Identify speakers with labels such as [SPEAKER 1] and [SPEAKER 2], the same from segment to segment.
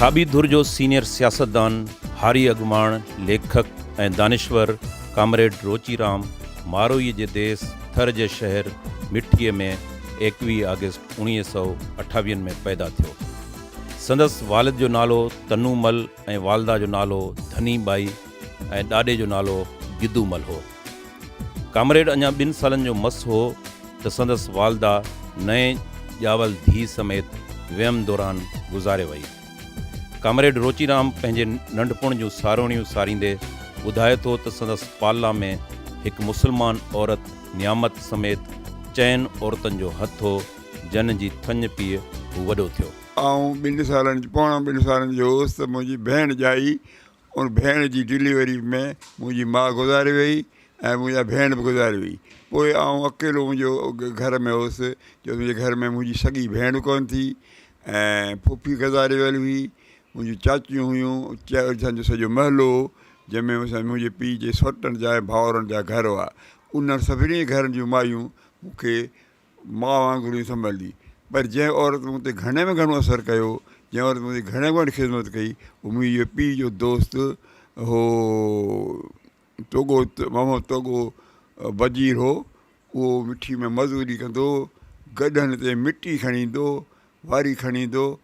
[SPEAKER 1] کاٻي ڌر جو سينيئر سياستدان، هاري اڳواڻ، ليکڪ ۽ دانشور ڪامريڊ روچي رام ماروئي جي ديس ٿر جي شهر مٺيء ۾ ايڪويهه آگسٽ 1928 ۾ پيدا ٿيو. سندس والد جو نالو تنو مل ۽ والده جو نالو ڌني ٻائي ۽ ڏاڏي جو نالو گدو مل هو. ڪامريڊ اڃا ٻن سالن جو مس هو ته سندس والده نئين ڄاول ڌيء سميت ويم دوران گذاري وئي. ڪامريڊ روچي رام پنهنجي ننڍپڻ جون ساروڻيون ساريندي ٻڌائي ٿو ته سندس پالنا ۾ هڪ مسلمان عورت نيامت سميت چئن عورتن جو هٿ هو جن جي ٿڃ پيء هو وڏو ٿيو.
[SPEAKER 2] آئون ٻن سالن پوڻا ٻن سالن جو هوس ته منهنجي ڀيڻ ڄائي ان ڀيڻ جي ڊليوري ۾ منهنجي ماء گذاري وئي ۽ منهنجا ڀيڻ به گذاري وئي. پوء آئون اڪيلو منهنجو گهر ۾ هوس جو منهنجي گهر ۾ منهنجي سڳي ڀيڻ به ڪونه ٿي ۽ پڦي گذاري ويل هئي، منهنجون چاچيون هيون، اسان جو سڄو محلو هو جنهن ۾ اسان منهنجي پيء جي سوٽن جا ۽ ڀائرن جا گهر هئا. انهن سڀني گهرن جون مايون مون کي ماء وانگر ئي سنڀالي. پر جنهن عورت مون تي گهڻي ۾ گهڻو اثر ڪيو، جنهن عورت منهنجي گهڻي ۾ گهڻي خدمت ڪئي، اهو منهنجي پيء جو دوست هو توڳو محمد توڳو وزير هو. اهو مٺي ۾ مزوري ڪندو هو، گڏهن تي مٽي کڻي ايندو هو، واري کڻي ايندو هو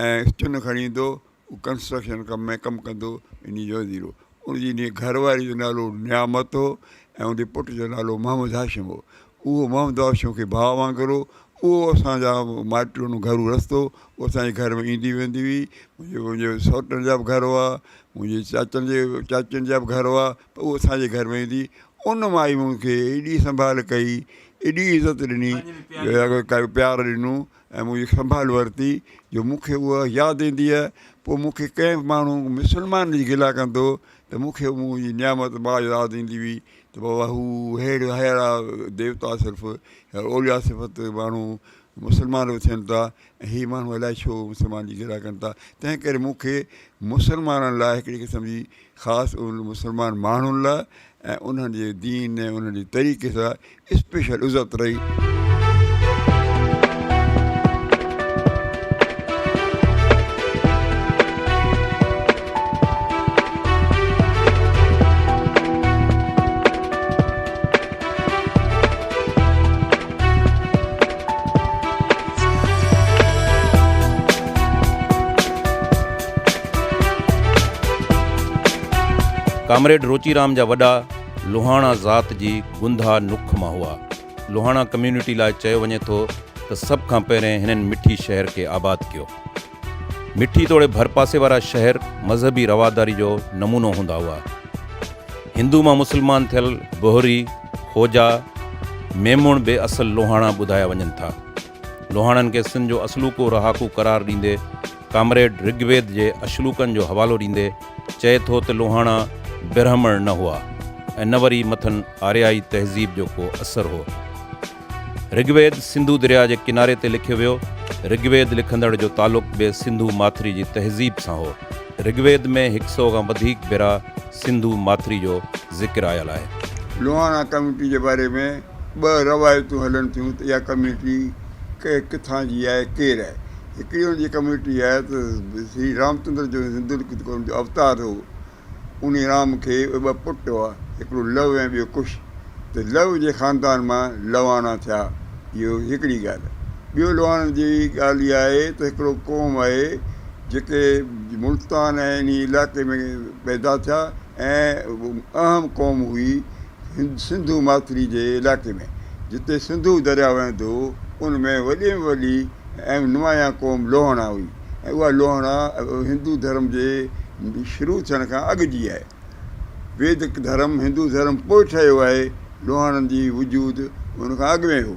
[SPEAKER 2] ۽ چن کڻي ايندو هو، اهو ڪنسٽرڪشن ڪم ۾ ڪم ڪندو هو، انهي جو وزير هو. ان جي انهي گهر واري جو نالو نعمت هو ۽ ان جي پٽ جو نالو محمد هاشم هو. اهو محمد هاشم کي ڀاء وانگر هو. اهو اسان جا مائٽن گهرو رستو هو. اهو اسان جي گهر ۾ ايندي ويندي هئي. منهنجي سئوٽن جا به گهر هئا، منهنجي چاچن جي چاچين جا به گهر هئا پر اهو اسان جي گهر ۾ ايندي. ان مائي مون کي ايڏي سنڀال ڪئي، ايڏي عزت ڏني، پيار ڏنو ۽ منهنجي سنڀال ورتي جو مون کي اها ياد ايندي آهي. پوء مون کي ڪنهن به ماڻهو مسلمان جي گلا ڪندو هو ته مون کي منهنجي نعمت ماء ياد ايندي هئي ته بابا هو ههڙا ديوتا صرف اولياء صفت ماڻهو مسلمان به ٿين ٿا ۽ هي ماڻهو الائي ڇو مسلمان جي گلا ڪن ٿا. تنهن ڪري مون کي مسلمانن لاء هڪڙي قسم جي خاص مسلمان ماڻهن لاء ۽ انهن جي دين ۽ انهن جي طريقي سان اسپيشل عزت رهي.
[SPEAKER 1] ڪامريڊ روچي رام جا وڏا لوهاڻا ذات جي گنڌا نک مان هئا. لوهاڻا ڪميونٽي لاء چيو وڃي ٿو ته سڀ کان پهرين هنن مٺي شهر کي آباد ڪيو. مٺي توڙي ڀرپاسي وارا شهر مذهبي رواداري جو نمونو هوندا هئا. هندو مان مسلمان ٿيل بوهري، خوجا، ميمڻ به اصل لوهاڻا ٻڌايا وڃن ٿا. لوهاڻن کي سنڌ جو اصلوڪو رهاڪو قرار ڏيندي ڪامريڊ رگ ويد جي اشلوڪن جو حوالو ڏيندي چئي ٿو ته لوهاڻا برهمڻ نه هئا ۽ نه وري مٿن آريائي تهذيب جو ڪو اثر هو. رگ ويد سنڌو درياء جي ڪناري تي لکيو ويو. رگ ويد لکندڙ جو تعلق به سنڌو ماٿري جي تهذيب سان هو. رگ ويد ۾ هڪ سئو کان وڌيڪ ڀيرا سنڌو ماٿري جو ذڪر آيل آهي.
[SPEAKER 2] لوهاڻا ڪميونٽي جي باري ۾ ٻه روايتون هلن ٿيون ته اها ڪميونٽي ڪٿان جي آهي، ڪير آهي. هڪڙي ان جي ڪميونٽي آهي ته شري رامچندر جو هندن قوم جو اوتار هو، انهي رام کي ٻه پٽ هئا، هڪڙو لو ۽ ٻيو ڪش، ته لو جي خاندان مان لواڻا ٿيا، اهو هڪڙي ڳالهه. ٻيو لواڻن جي ڳالهه اها آهي ته هڪڙو قوم آهي جيڪي ملتان ۽ انهي علائقي ۾ پيدا ٿيا ۽ اهم قوم هئي سنڌو ماٿري جي علائقي ۾ جتي سنڌو درياء وهندو هو ان ۾ وڏي ۾ وڏي ۽ نمايان قوم لوهاڻا هئي ۽ اها لوهاڻا هندو ڌرم جي شروع ٿيڻ کان اڳ جي آهي. ويدڪ ڌرم، هندو ڌرم پوء ٺهيو آهي، لوهاڻن جي وجود ان کان اڳ ۾ هو.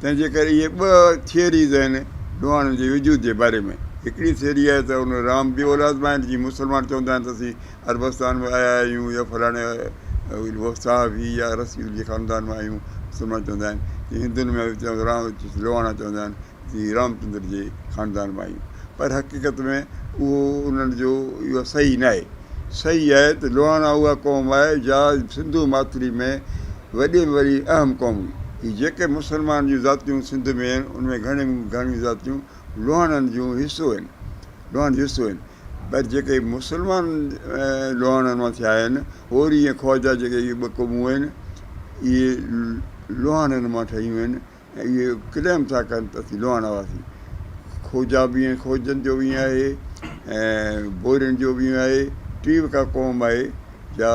[SPEAKER 2] تنهن جي ڪري اهي ٻه ٿيئريز آهن لوهاڻن جي وجود جي باري ۾. هڪڙي ٿيئري آهي ته ان رام جي اولاد مان آهن، جيئن مسلمان چوندا آهن ته اسين عربستان مان آيا آهيون يا فلاڻي صحابي يا رسول جي خاندان مان آهيون، مسلمان چوندا آهن. جيئن هندن ۾ رام لوهاڻا چوندا آهن اسين رامچندر جي خاندان مان آهيون. پر حقيقت ۾ اهو انهن جو اهو صحيح ناهي. صحيح آهي ته لوهاڻا اها قوم آهي جا سنڌو ماٿري ۾ وڏي ۾ وڏي اهم قوم هئي. هي جيڪي مسلمان جون ذاتيون سنڌ ۾ آهن ان ۾ گهڻي ۾ گهڻيون ذاتيون لوهاڻن جون حصو آهن. لوهاڻن جو حصو آهن. پر جيڪي مسلمان لوهاڻن مان ٿيا آهن، هوري ۽ خواجا جيڪي اهي ٻه قومون آهن، اهي لوهاڻن مان ٺهيون آهن ۽ اهي ڪليم ٿا ڪن ته اسين لوهاڻا هئاسين. خوجا به ائين خوجن جو به ائين آهي ۽ بورين جو به ائين آهي. ٽي به ڪا قوم آهي جا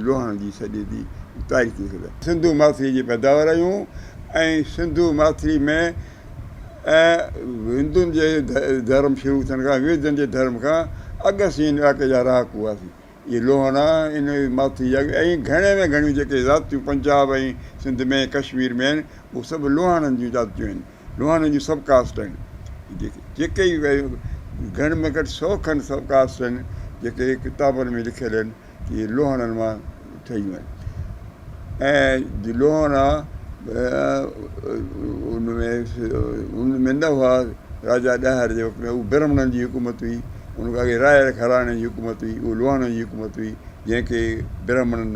[SPEAKER 2] لوهاڻن جي سڏي ٿي تاريخ ٿي سگهي. سنڌو ماٿري جي پيداوار آهيون ۽ سنڌو ماٿري ۾ ۽ هندن جي ڌرم شروع ٿيڻ کان ويدن جي ڌرم کان اڳ اسين هن علائقي جا رهاڪو هئاسين. اهي لوهاڻا ان ماٿري جا ۽ گهڻي ۾ گهڻيون جيڪي ذاتيون پنجاب ۽ سنڌ ۾ ڪشمير ۾ آهن اهي سڀ لوهاڻن جون ذاتيون آهن. لوهاڻن جون سب ڪاسٽ آهن. جيڪي به گهڻ ۾ گهٽ سو کن سب ڪاسٽ آهن جيڪي ڪتابن ۾ لکيل آهن. اهي لوهاڻن مان ٺهيون آهن ۽ لوهاڻا ان ۾ ان ۾ نه هئا راجا ڏاهر جي وقت ۾ اهو برهمڻن جي حڪومت هئي ان کان اڳي راء گهراڻي جي حڪومت هئي اهو لوهاڻن جي حڪومت هئي جنهن کي برهمڻن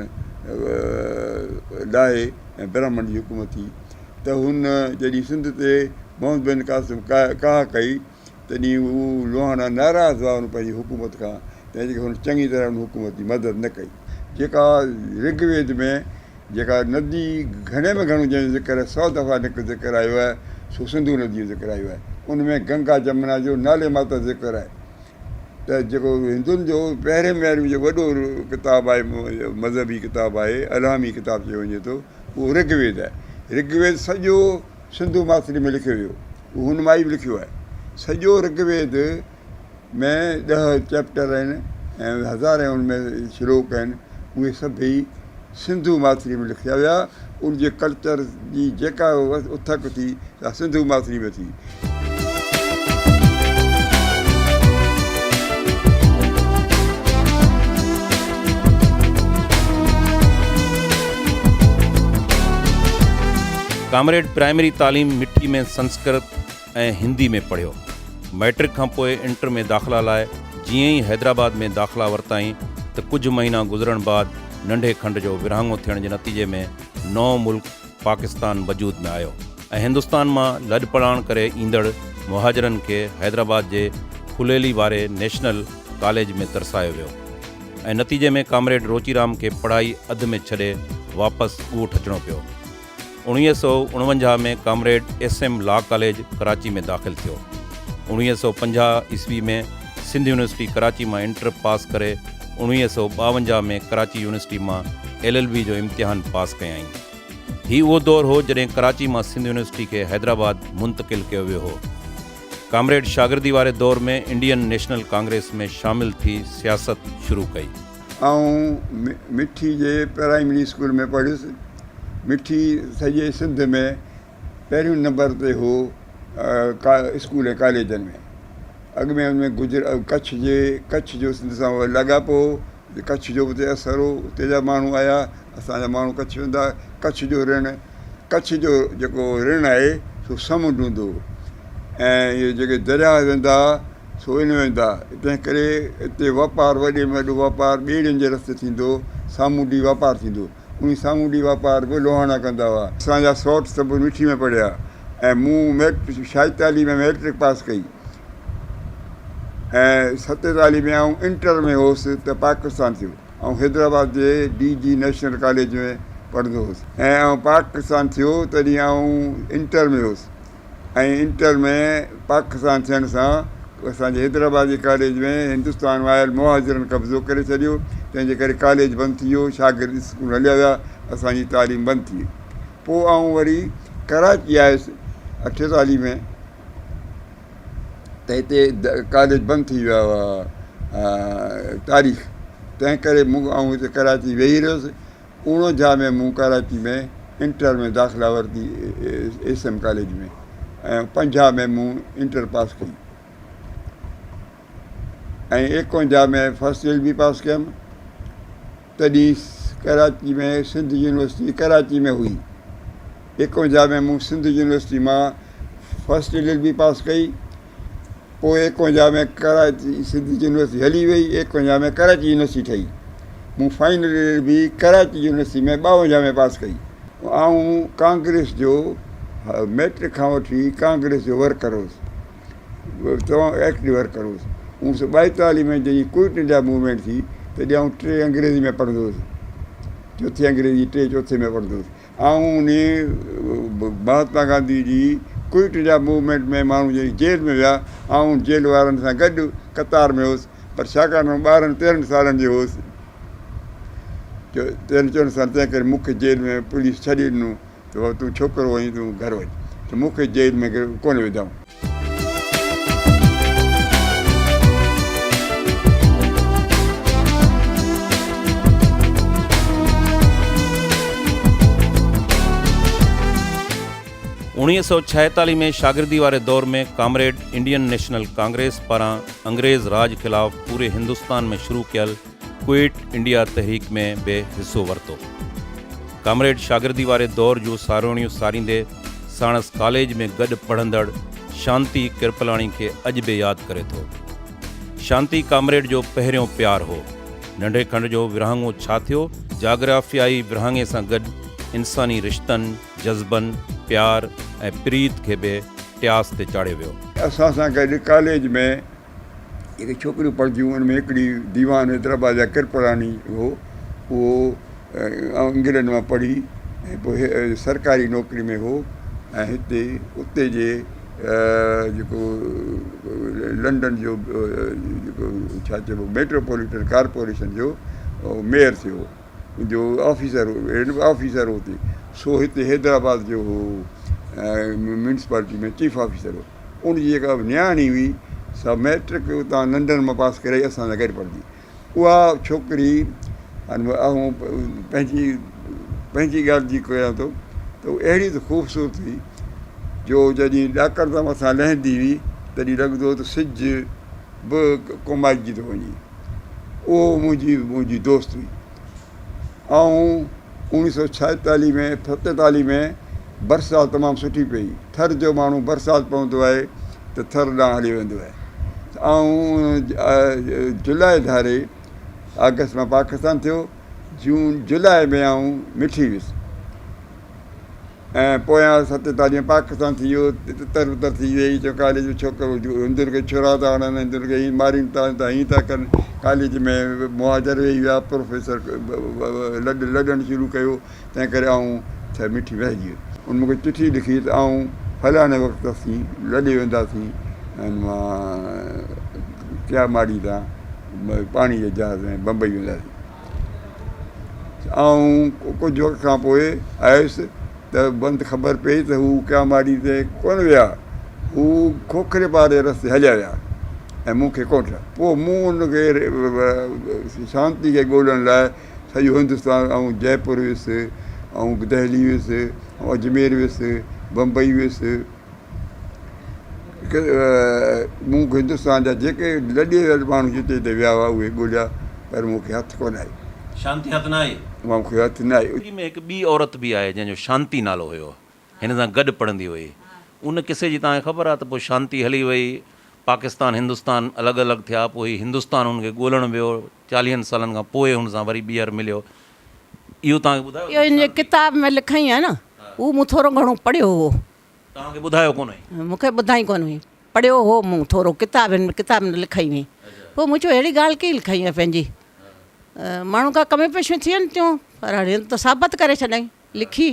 [SPEAKER 2] لاهي ۽ برهمڻ جي حڪومت ٿي ته هن جڏهن سنڌ تي محمد بن قاسم ڪاهه ڪئي تڏهن هو لوهاڻا ناراض هئا ان پنهنجي حڪومت کان، تنهن جي ڪري هن چڱي طرح ان حڪومت جي مدد نه ڪئي. جيڪا رگ ويد ۾ جيڪا ندي گهڻي ۾ گهڻو جنهن جو ذڪر سو دفعا نڪ ذڪر آيو آهي سو سنڌو ندي جو ذڪر آيو آهي. ان ۾ گنگا جمنا جو نالي ماتر ذڪر آهي ته جيڪو هندن جو پهرين پهريون جيڪو وڏو ڪتاب آهي مذهبي ڪتاب آهي الهامي ڪتاب چيو وڃي ٿو اهو رگ ويد آهي. رگ ويد سڄو سنڌو ماٿري ۾ لکيو ويو. اهو هن مائي به لکيو آهي. سڄو رگ ويد ۾ ڏهه چئپٽر آهن ۽ هزارين ان ۾ شلوڪ آهن. اهي سڀئي سنڌو ماٿري ۾ لکيا ويا. ان جي ڪلچر جي جيڪا اٿڪ ٿي سا سنڌو ماٿري ۾ ٿي.
[SPEAKER 1] ڪامريڊ پرائمري تعليم مٺي ۾ سنسڪرت ۽ هندي ۾ پڙهيو. مئٽرڪ کان پوء انٽر ۾ داخلا لاء جيئن ئي حيدرآباد ۾ داخلا ورتائين ته ڪجهه مهينا گذرڻ بعد ننڍي کنڊ جو ورهاڱو ٿيڻ جي نتيجي ۾ نئون ملڪ پاڪستان وجود ۾ آيو ۽ هندستان مان لڏپلاڻ ڪري ايندڙ مهاجرن کي حيدرآباد جي ڦليلي واري نيشنل ڪاليج ۾ ترسايو ويو ۽ نتيجي ۾ ڪامريڊ روچيرام کي پڙهائي اڌ ۾ ڇڏي واپس ڳوٺ اچڻو پيو. 1949 ۾ comrade S M law college Karachi ۾ داخل ٿيو. 1950 عيسوي ۾ سنڌ يونيورسٽي ڪراچي مان انٽر پاس ڪري 1952 ۾ ڪراچي يونيورسٽي مان ايل ايل بي جو امتحان پاس ڪيائين. هي اهو دور هو جڏهن ڪراچي مان سنڌ يونيورسٽي کي حيدرآباد منتقل ڪيو ويو هو. ڪامريڊ شاگردي واري دور ۾ انڊين نيشنل ڪانگريس ۾ شامل ٿي سياست شروع ڪئي.
[SPEAKER 2] آئون مٺي جي پرائمري اسڪول ۾ پڙهيس. مٺي سڄي سنڌ ۾ پهريون نمبر تي هو اسڪول ۽ ڪاليجن ۾. اڳ ۾ ان ۾ گجر ڪڇ جي ڪڇ جو سنڌ سان لاڳاپو هو. ڪڇ جو به اتي اثر هو. اتي جا ماڻهو آيا، اسان جا ماڻهو ڪڇ ويندا. ڪڇ جو رڻ ڪڇ جو جيڪو رڻ آهي سو سمنڊ هوندو هو ۽ اهي جيڪي درياهه ويندا هئا سو ان ويندا تنهن ڪري اتي واپار وڏي ۾ وڏو واپار ٻيڙين جي رستي ٿيندو هو، سامونڊي واپار ٿيندو هو. انهي سامونڊي واپار به لوهاڻا ڪندا هئا. اسان جا سئوٽ سڀ مٺي ۾ پڙهيا ۽ مون ميٽرڪ شائيتاليهه ۾ ميٽرڪ پاس ڪئي ۽ ستيتاليهه ۾ آئون انٽر ۾ هوس ته پاڪستان ٿيو. آئون حيدرآباد جي ڊي جي نيشنل ڪاليج ۾ پڙهندو هوس ۽ آئون پاڪستان ٿيو تڏهن آئون انٽر ۾ هوس. ۽ انٽر ۾ پاڪستان ٿيڻ سان اسان جي حيدرآباد جي ڪاليج ۾ هندستان مان آيل مهاجرن قبضو ڪري ڇڏيو تنهن جي ڪري ڪاليج بند ٿي ويو شاگرد اسڪول هليا ويا اسان جي تعليم بند ٿي وئي پوء آئون وري ڪراچي آيس اٺيتاليهه ۾ ته هتي ڪاليج بند ٿي ويا هئا تاريخ تنهن ڪري مون آئون هتي ڪراچي ويهي رهيس اوڻونجاهه ۾ مون ڪراچي ۾ انٽر ۾ داخلا ورتي ايس ايم ڪاليج ۾ ۽ 50 ۾ مون انٽر پاس ڪئي ۽ 51 ۾ فرسٽ ايل بي پاس ڪيم. تڏهن ڪراچي ۾ سنڌ يونيورسٽي ڪراچي ۾ هئي. 51 ۾ مون سنڌ يونيورسٽي مان فرسٽ ايل ايل بي پاس ڪئي. پوء 51 ۾ ڪراچي سنڌ يونيورسٽي هلي وئي، 51 ۾ ڪراچي يونيورسٽي ٺهي. مون final L L B Karachi university ۾ 52 ۾ پاس ڪئي. آئون ڪانگريس جو مئٽرڪ کان وٺي ڪانگريس جو ورڪر هوس، تمام ايڪٽو ورڪر هوس. اڻويهه سؤ ٻائيتاليهه ۾ جڏهن ڪوئٽ انڊيا موومينٽ ٿي تڏهن آئون ٽي انگريزي ۾ پڙهندو هوس. چوٿين انگريزي ٽي چوٿين ۾ پڙهندو هوس. آئون انهي مهاتما گانڌي جي ڪوئٽ انڊيا موومينٽ ۾ ماڻهو جڏهن جيل ۾ ويا آئون جيل وارن سان گڏ قطار ۾ هوس پر ڇاڪاڻ ته آئون ٻارهن تيرهن سالن جو هوس تيرهن چوڏهن سال تنهن ڪري مون کي جيل ۾ پوليس ڇڏي ڏنو ته بابا تون ڇوڪرو آهين تون گهر وڃ ته مون کي جيل ۾ ڪونه وڌائون.
[SPEAKER 1] اوڻيهه سؤ ڇائيتاليهه ۾ شاگردي واري دور ۾ ڪامريڊ انڊين نيشنل ڪانگريس پاران انگريز راڄ خلاف پوري هندستان ۾ شروع ڪيل ڪوئٽ انڊيا تحريڪ ۾ به حصو ورتو. ڪامريڊ شاگردي واري دور جون ساروڻيون ساريندي ساڻس ڪاليج ۾ گڏ پڙهندڙ شانتي ڪرپلاڻي کي اڄ به ياد ڪري ٿو. شانتي ڪامريڊ جو پهريون پيار هو. ننڍي کنڊ جو ورهاڱو ڇا ٿيو؟ جاگرافيائي ورهاڱي سان گڏ انساني رشتن، جذبن، پيار ۽ پريت کي به ٽياس تي چاڙهيو ويو.
[SPEAKER 2] اسان سان گڏ ڪاليج ۾ جيڪي ڇوڪريون پڙهنديون هيون ان ۾ هڪڙي ديوان حيدرآباد جا ڪرپلاڻي هو اهو انگلينڊ مان پڙهي ۽ پوء سرڪاري نوڪري ۾ هو ۽ هتي اتي جي جيڪو لنڊن جو جيڪو ڇا چئبو ميٽروپوليٽن ڪارپوريشن جو ميئر ٿيو جو آفيسر هو هيڊ آفيسر هو اتي سو هتي حيدرآباد جو هو ميونسپالٽي ۾ چيف آفيسر هو ان جي جيڪا نياڻي هئي سا مئٽرڪ اتان لنڊن مان پاس ڪري اسان سان گڏ پڙهندي اها ڇوڪري آئون پنهنجي پنهنجي ڳالهه جي ڪيان ٿو ته اهڙي ته خوبصورت هئي جو جڏهن ڏاڪڻ تان مٿان لهندي هئي تڏهن لڳندو هو ته سج به ڪومائجي ٿو وڃي اهو منهنجي منهنجي دوست هئي آئون اوڻيهه سؤ ڇائيتاليهه ۾ ستيتاليهه ۾ برسات تمام سٺي پئي. ٿر جو ماڻهو برسات پوندو آهي ته ٿر ڏانهن هليو ويندو آهي. ته آئون جولاء ڌاري آگسٽ مان پاڪستان ٿيو جون جولاء ۾ آئون مٺي ويس. ۽ پويان ستيتاليهه ۾ پاڪستان ٿي ويو، تتر بتر ٿي ويئي، چيو ڪاليج ۾ ڇوڪرو هندن کي ڇرا ٿا هڻن، هندن کي هين مارين ٿا ته هين ٿا ڪن، ڪاليج ۾ مهاجر ويهي ويا، پروفيسر لڏ لڏڻ شروع ڪيو، تنهن ڪري آئون ڇا مٺي وهجي ويس. ان مون کي چٺي لکي ته آئون فلاڻي وقت اسين لڏي وينداسين ۽ مان ڪياماڙي تان پاڻي جي جهاز ۾ بمبئي وينداسين. آئون ڪجهه وقت کان پوء آيس ته بند خبر پئي ته هو ڪياماڙي تي ڪونه ويا، هو کوکري پار جي رستي هليا ويا ۽ مون کي ڪونه ڏٺا. پوء مون ان کي شانتي کي ڳولڻ لاء سڄو هندستان آئون جئپور ويس، آئون دهلي ويس، آئون اجمير ويس، بمبئي ويس. مون هندستان جا جيڪي لڏي ويل ماڻهو جتي جتي ويا هئا اهي ڳوليا پر مون کي هٿ ڪونه آئي.
[SPEAKER 1] شانتي هٿ نه آئي.
[SPEAKER 2] مون کي هٿ نه آئي.
[SPEAKER 1] ۾ هڪ ٻي عورت به آهي جنهن جو شانتي نالو هيو. هن سان گڏ پڙهندي هئي. ان قصي جي توهان کي خبر آهي ته پوء شانتي هلي وئي. پاڪستان هندستان الڳ الڳ ٿيا. پوء هي هندستان هن کي ڳولڻ ويو. چاليهن سالن کان پوء هن سان وري ٻيهر مليو. اهو توهان کي ٻڌايو
[SPEAKER 3] اهو هن جي ڪتاب ۾ لکئي آهي نه. اهو مون ٿورو گهڻو پڙهيو هو.
[SPEAKER 1] توهان کي ٻڌايو ڪونه هئي؟
[SPEAKER 3] مون کي ٻڌائي ڪونه هئي. پڙهيو هو مون ٿورو ڪتاب هن ڪتاب ۾ لکئي هئي. پوء مون چيو اهڙي ڳالهه ڪيئن لکئي آهي پنهنجي. ماڻهو ڪا ڪمي پيشيون ٿين ٿيون پر هاڻي هن ته ثابت ڪري ڇڏيائين لکي.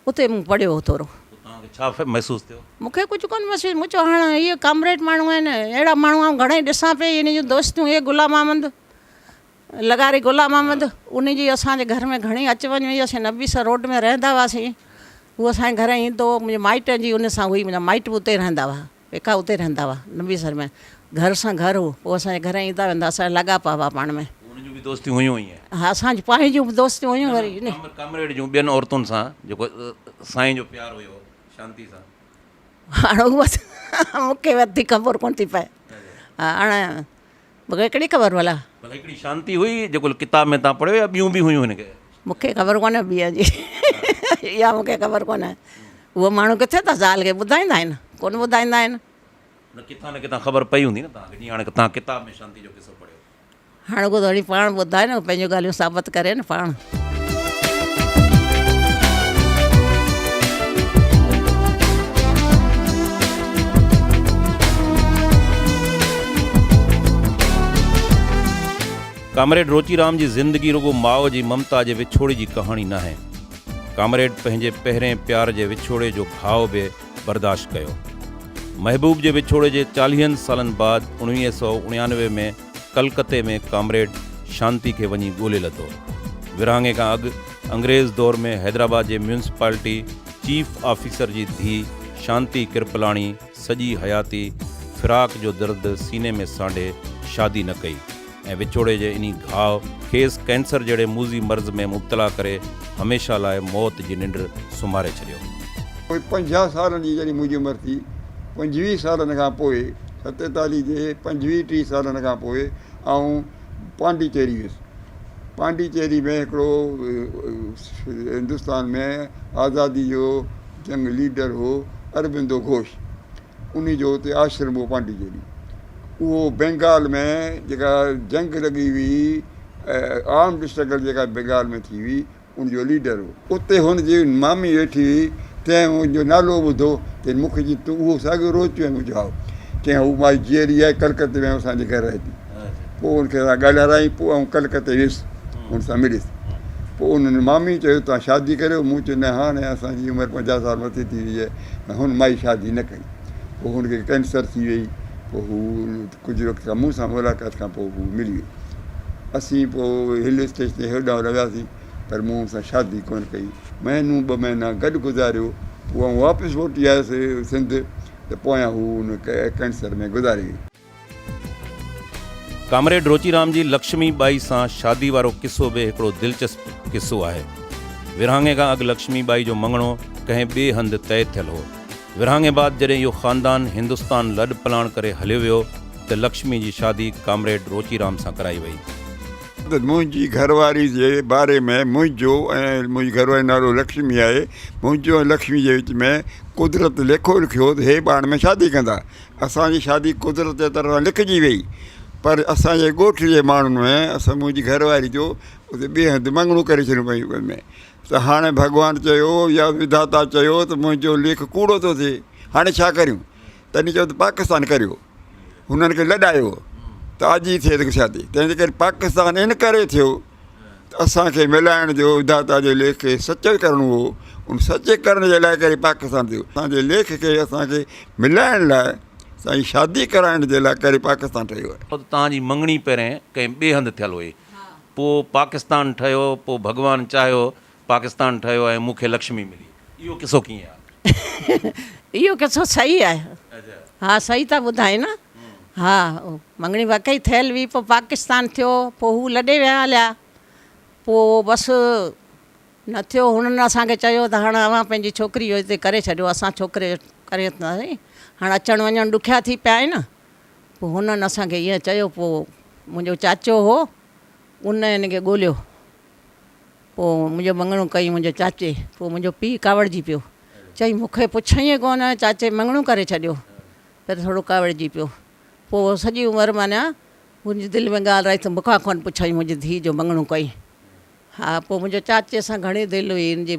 [SPEAKER 3] اتي مون پڙهيو هو ٿورو.
[SPEAKER 1] پوء توهان کي ڇا محسوس ٿيو؟
[SPEAKER 3] مون کي ڪجهه ڪونه محسوس مون چيو هاڻ اهي ڪامريڊ ماڻهو آهن اهڙا ماڻهو آئون گهڻائي ڏسان پئي هن جون دوستيون اهي غلام احمد لغاري غلام احمد ان جي اسان جي گهر ۾ گهڻي اچ وڃ هئي اسين نبي سر روڊ ۾ رهندا هئاسين هو اسان جي گهر ايندو هو منهنجي مائٽن جي ان سان هئي منهنجا مائٽ به اتي رهندا هئا پيڪا اتي رهندا هئا نبي سر ۾ گهر سان گهر هو پوء اسان جي گهر ايندا ويندا اسان جا لاڳاپا هئا پاڻ ۾.
[SPEAKER 1] پوء انهن جون به دوستيون هيون ائين؟
[SPEAKER 3] ها اسان جون پنهنجون به دوستيون هيون وري.
[SPEAKER 1] ڪامريڊ جون ٻين عورتن سان جيڪو سائين جو پيار هيو شانتي سان.
[SPEAKER 3] هاڻ اهو مون کي وڌيڪ خبر ڪونه ٿي پئي هاڻ مون کي ڪهڙي خبر ڀلا.
[SPEAKER 1] ڀلا هڪڙي شانتي هئي جيڪو ڪتاب ۾ توهان پڙهيو يا ٻيون به هيون هن کي؟
[SPEAKER 3] مون کي خبر ڪونهي ٻين جي اها مون کي خبر ڪونهي. اهو ماڻهو ڪٿي ٿا زال کي ٻڌائيندا آهن ڪونه ٻڌائيندا آهن.
[SPEAKER 1] نه ڪٿان نه ڪٿان خبر پئي هوندي نه توهان کي جيئن هاڻي توهان ڪتاب ۾ شانتي جو قصو پڙهيو.
[SPEAKER 3] هاڻ اهو ته وري پاڻ ٻڌائي نه پنهنجون ڳالهيون ثابت ڪري نه پاڻ.
[SPEAKER 1] ڪامريڊ روچيرام جي زندگي رڳو ماء جي ممتا جي وڇوڙي جي ڪهاڻي ناهي. ڪامريڊ پنهنجي پهرين پيار جي وڇوڙي جو گهاء به برداشت ڪيو. محبوب جي وڇوڙي جي چاليهن سالن بعد 1999 ۾ ڪلڪتي ۾ ڪامريڊ شانتي کي وڃي ڳولي لڌو. ورهاڱي کان اڳ انگريز دور ۾ حيدرآباد جي ميونسپالٽي چيف آفيسر جي ڌيء شانتي ڪرپلاڻي سڄي حياتي فراق جو درد سيني ۾ سانڍي شادي نه ڪئي ۽ وڇوڙي جي انهي گهاء کيس ڪينسر جهڙي موذي مرض ۾ مبتلا ڪري هميشه لاء موت جي ننڊ سمهاري ڇڏيو.
[SPEAKER 2] پوء 50 سالن جي جڏهن منهنجي عمر ٿي، 25 سالن کان پوء، 47 جي پنجويهه ٽيهه سالن کان پوء آئون پانڊيچيري ويس. پانڊيچيري ۾ هڪڙو هندستان ۾ آزادي جو جنگ ليڊر هو اربندو گهوش انهي جو اتي آشرم هو پانڊيچيري اهو بينگال ۾ جيڪا جنگ لڳي هئي آرمڊ اسٽرگل جيڪا بينگال ۾ ٿي هئي ان جو ليڊر هو. اتي هن جي مامي ويٺي هئي تنهن هن جو نالو ٻڌو تنهن مون کي چيو تون اهو ساڳيو روچو آهين مون چيو هائو چيائين هو مائي جيئري آهي ڪلڪتي ۾ اسان جي گهر رهي ٿي پوء ان کي ڳالهارايائين پوء آئون ڪلڪتي ويس ان سان مليس پوء انهن مامي چيو توهان شادي ڪريو مون چيو نه هاڻي اسان جي عمر 50 سال مٿي ٿي وئي آهي هن مائي شادي نه ڪئي پوء هن کي ڪينسر ٿي وئي پوء هو ڪجهه وقت کان مون سان ملاقات کان پوء هو ملي وئي اسين پوء هل اسٽيشن تي هيڏانهن هوڏانهن وياسين پر مون هن سان شادي ڪونه ڪئي مهينو ٻه مهينا گڏ گذاريو پوء آئون واپس موٽي آيس سنڌ ته پويان هو ان ڪينسر ۾ گذاري وئي.
[SPEAKER 1] ڪامريڊ روچيرام جي لڪشمي ٻائي سان شادي وارو قصو به هڪڙو دلچسپ قصو آهي. ورهاڱي کان اڳ لڪشمي ٻائي جو مڱڻو ڪنهن ٻئي هنڌ طئي ٿيل هو. ورهاڱي بعد جڏهن اهو خاندان هندستان لڏ پلاڻ ڪري هليو ويو ته لڪشمي جي شادي ڪامريڊ روچيرام سان ڪرائي وئي.
[SPEAKER 2] ته منهنجي گهر واري جي باري ۾ منهنجو ۽ منهنجي گهر واري جو نالو لڪشمي آهي منهنجو ۽ لڪشمي جي وچ ۾ قدرت ليکو لکيو ته هي پاڻ ۾ شادي ڪندا. اسان جي شادي قدرت جي طرفان لکجي وئي پر اسان جي ڳوٺ جي ماڻهن ۾ اسان منهنجي گهر واري جو اتي ٻئي هنڌ مڱڻو ڪري ڇڏيو پنهنجي ڳوٺ ۾ ته هاڻي ڀڳوان چيو يا وڌاتا چيو ته منهنجو ليک ڪوڙو ٿو ٿئي هاڻي ڇا ڪريون تڏهن چيو ته پاڪستان ڪريو هنن کي لڏايو ته اڄ ئي ٿئي ته شادي تنهن جي ڪري پاڪستان ان ڪري ٿيو ته اسان کي ملائڻ جو وڌاتا جي ليک کي سچو ڪرڻو هو ان سچي ڪرڻ جي لاء ڪري پاڪستان ٿيو اسان جي ليک کي اسان کي ملائڻ لاء اسان جي شادي ڪرائڻ جي لاء ڪري پاڪستان ٺهيو آهي.
[SPEAKER 1] ته توهان جي مڱڻي پهرين ڪنهن ٻئي هنڌ ٿيل هئي پوء پاڪستان ٺهيو پوء ڀڳوان چاهيو پاڪستان ٺهيو ۽ مون کي لڪشمي ملي اهو قصو ڪيئن آهي؟
[SPEAKER 3] اهو قصو صحيح آهي ها صحيح ٿا ٻڌائين نه ها مڱڻي واقعي ٿيل هئي پوء پاڪستان ٿيو پوء هو لڏي ويا هليا پوء بس نه ٿيو هنن اسان کي چيو ته هاڻ اوهان پنهنجي ڇوڪري جو هتي ڪري ڇڏيو اسان ڇوڪري جو ڪري وٺنداسين هاڻ اچڻ وڃڻ ڏکيا ٿي پيا آهن پوء هنن اسان کي ائين چيو پوء منهنجو چاچو هو ان هن کي ڳوليو پوء منهنجو مڱڻو ڪيائين منهنجي چاچي. پوء منهنجو پيء ڪاوڙجي پيو. چيائين مون کي پڇيائين ڪونه، چاچي مڱڻو ڪري ڇڏيو. پر ٿورو ڪاوڙجي پيو. پوء سڄي عمر معنيٰ هن جي دل ۾ ڳالهه رهي ته مون کان ڪونه پڇيائين منهنجي ڌيء جو مڱڻو ڪيائين. ها پوء منهنجو چاچي سان گهڻي دل هئي هن جي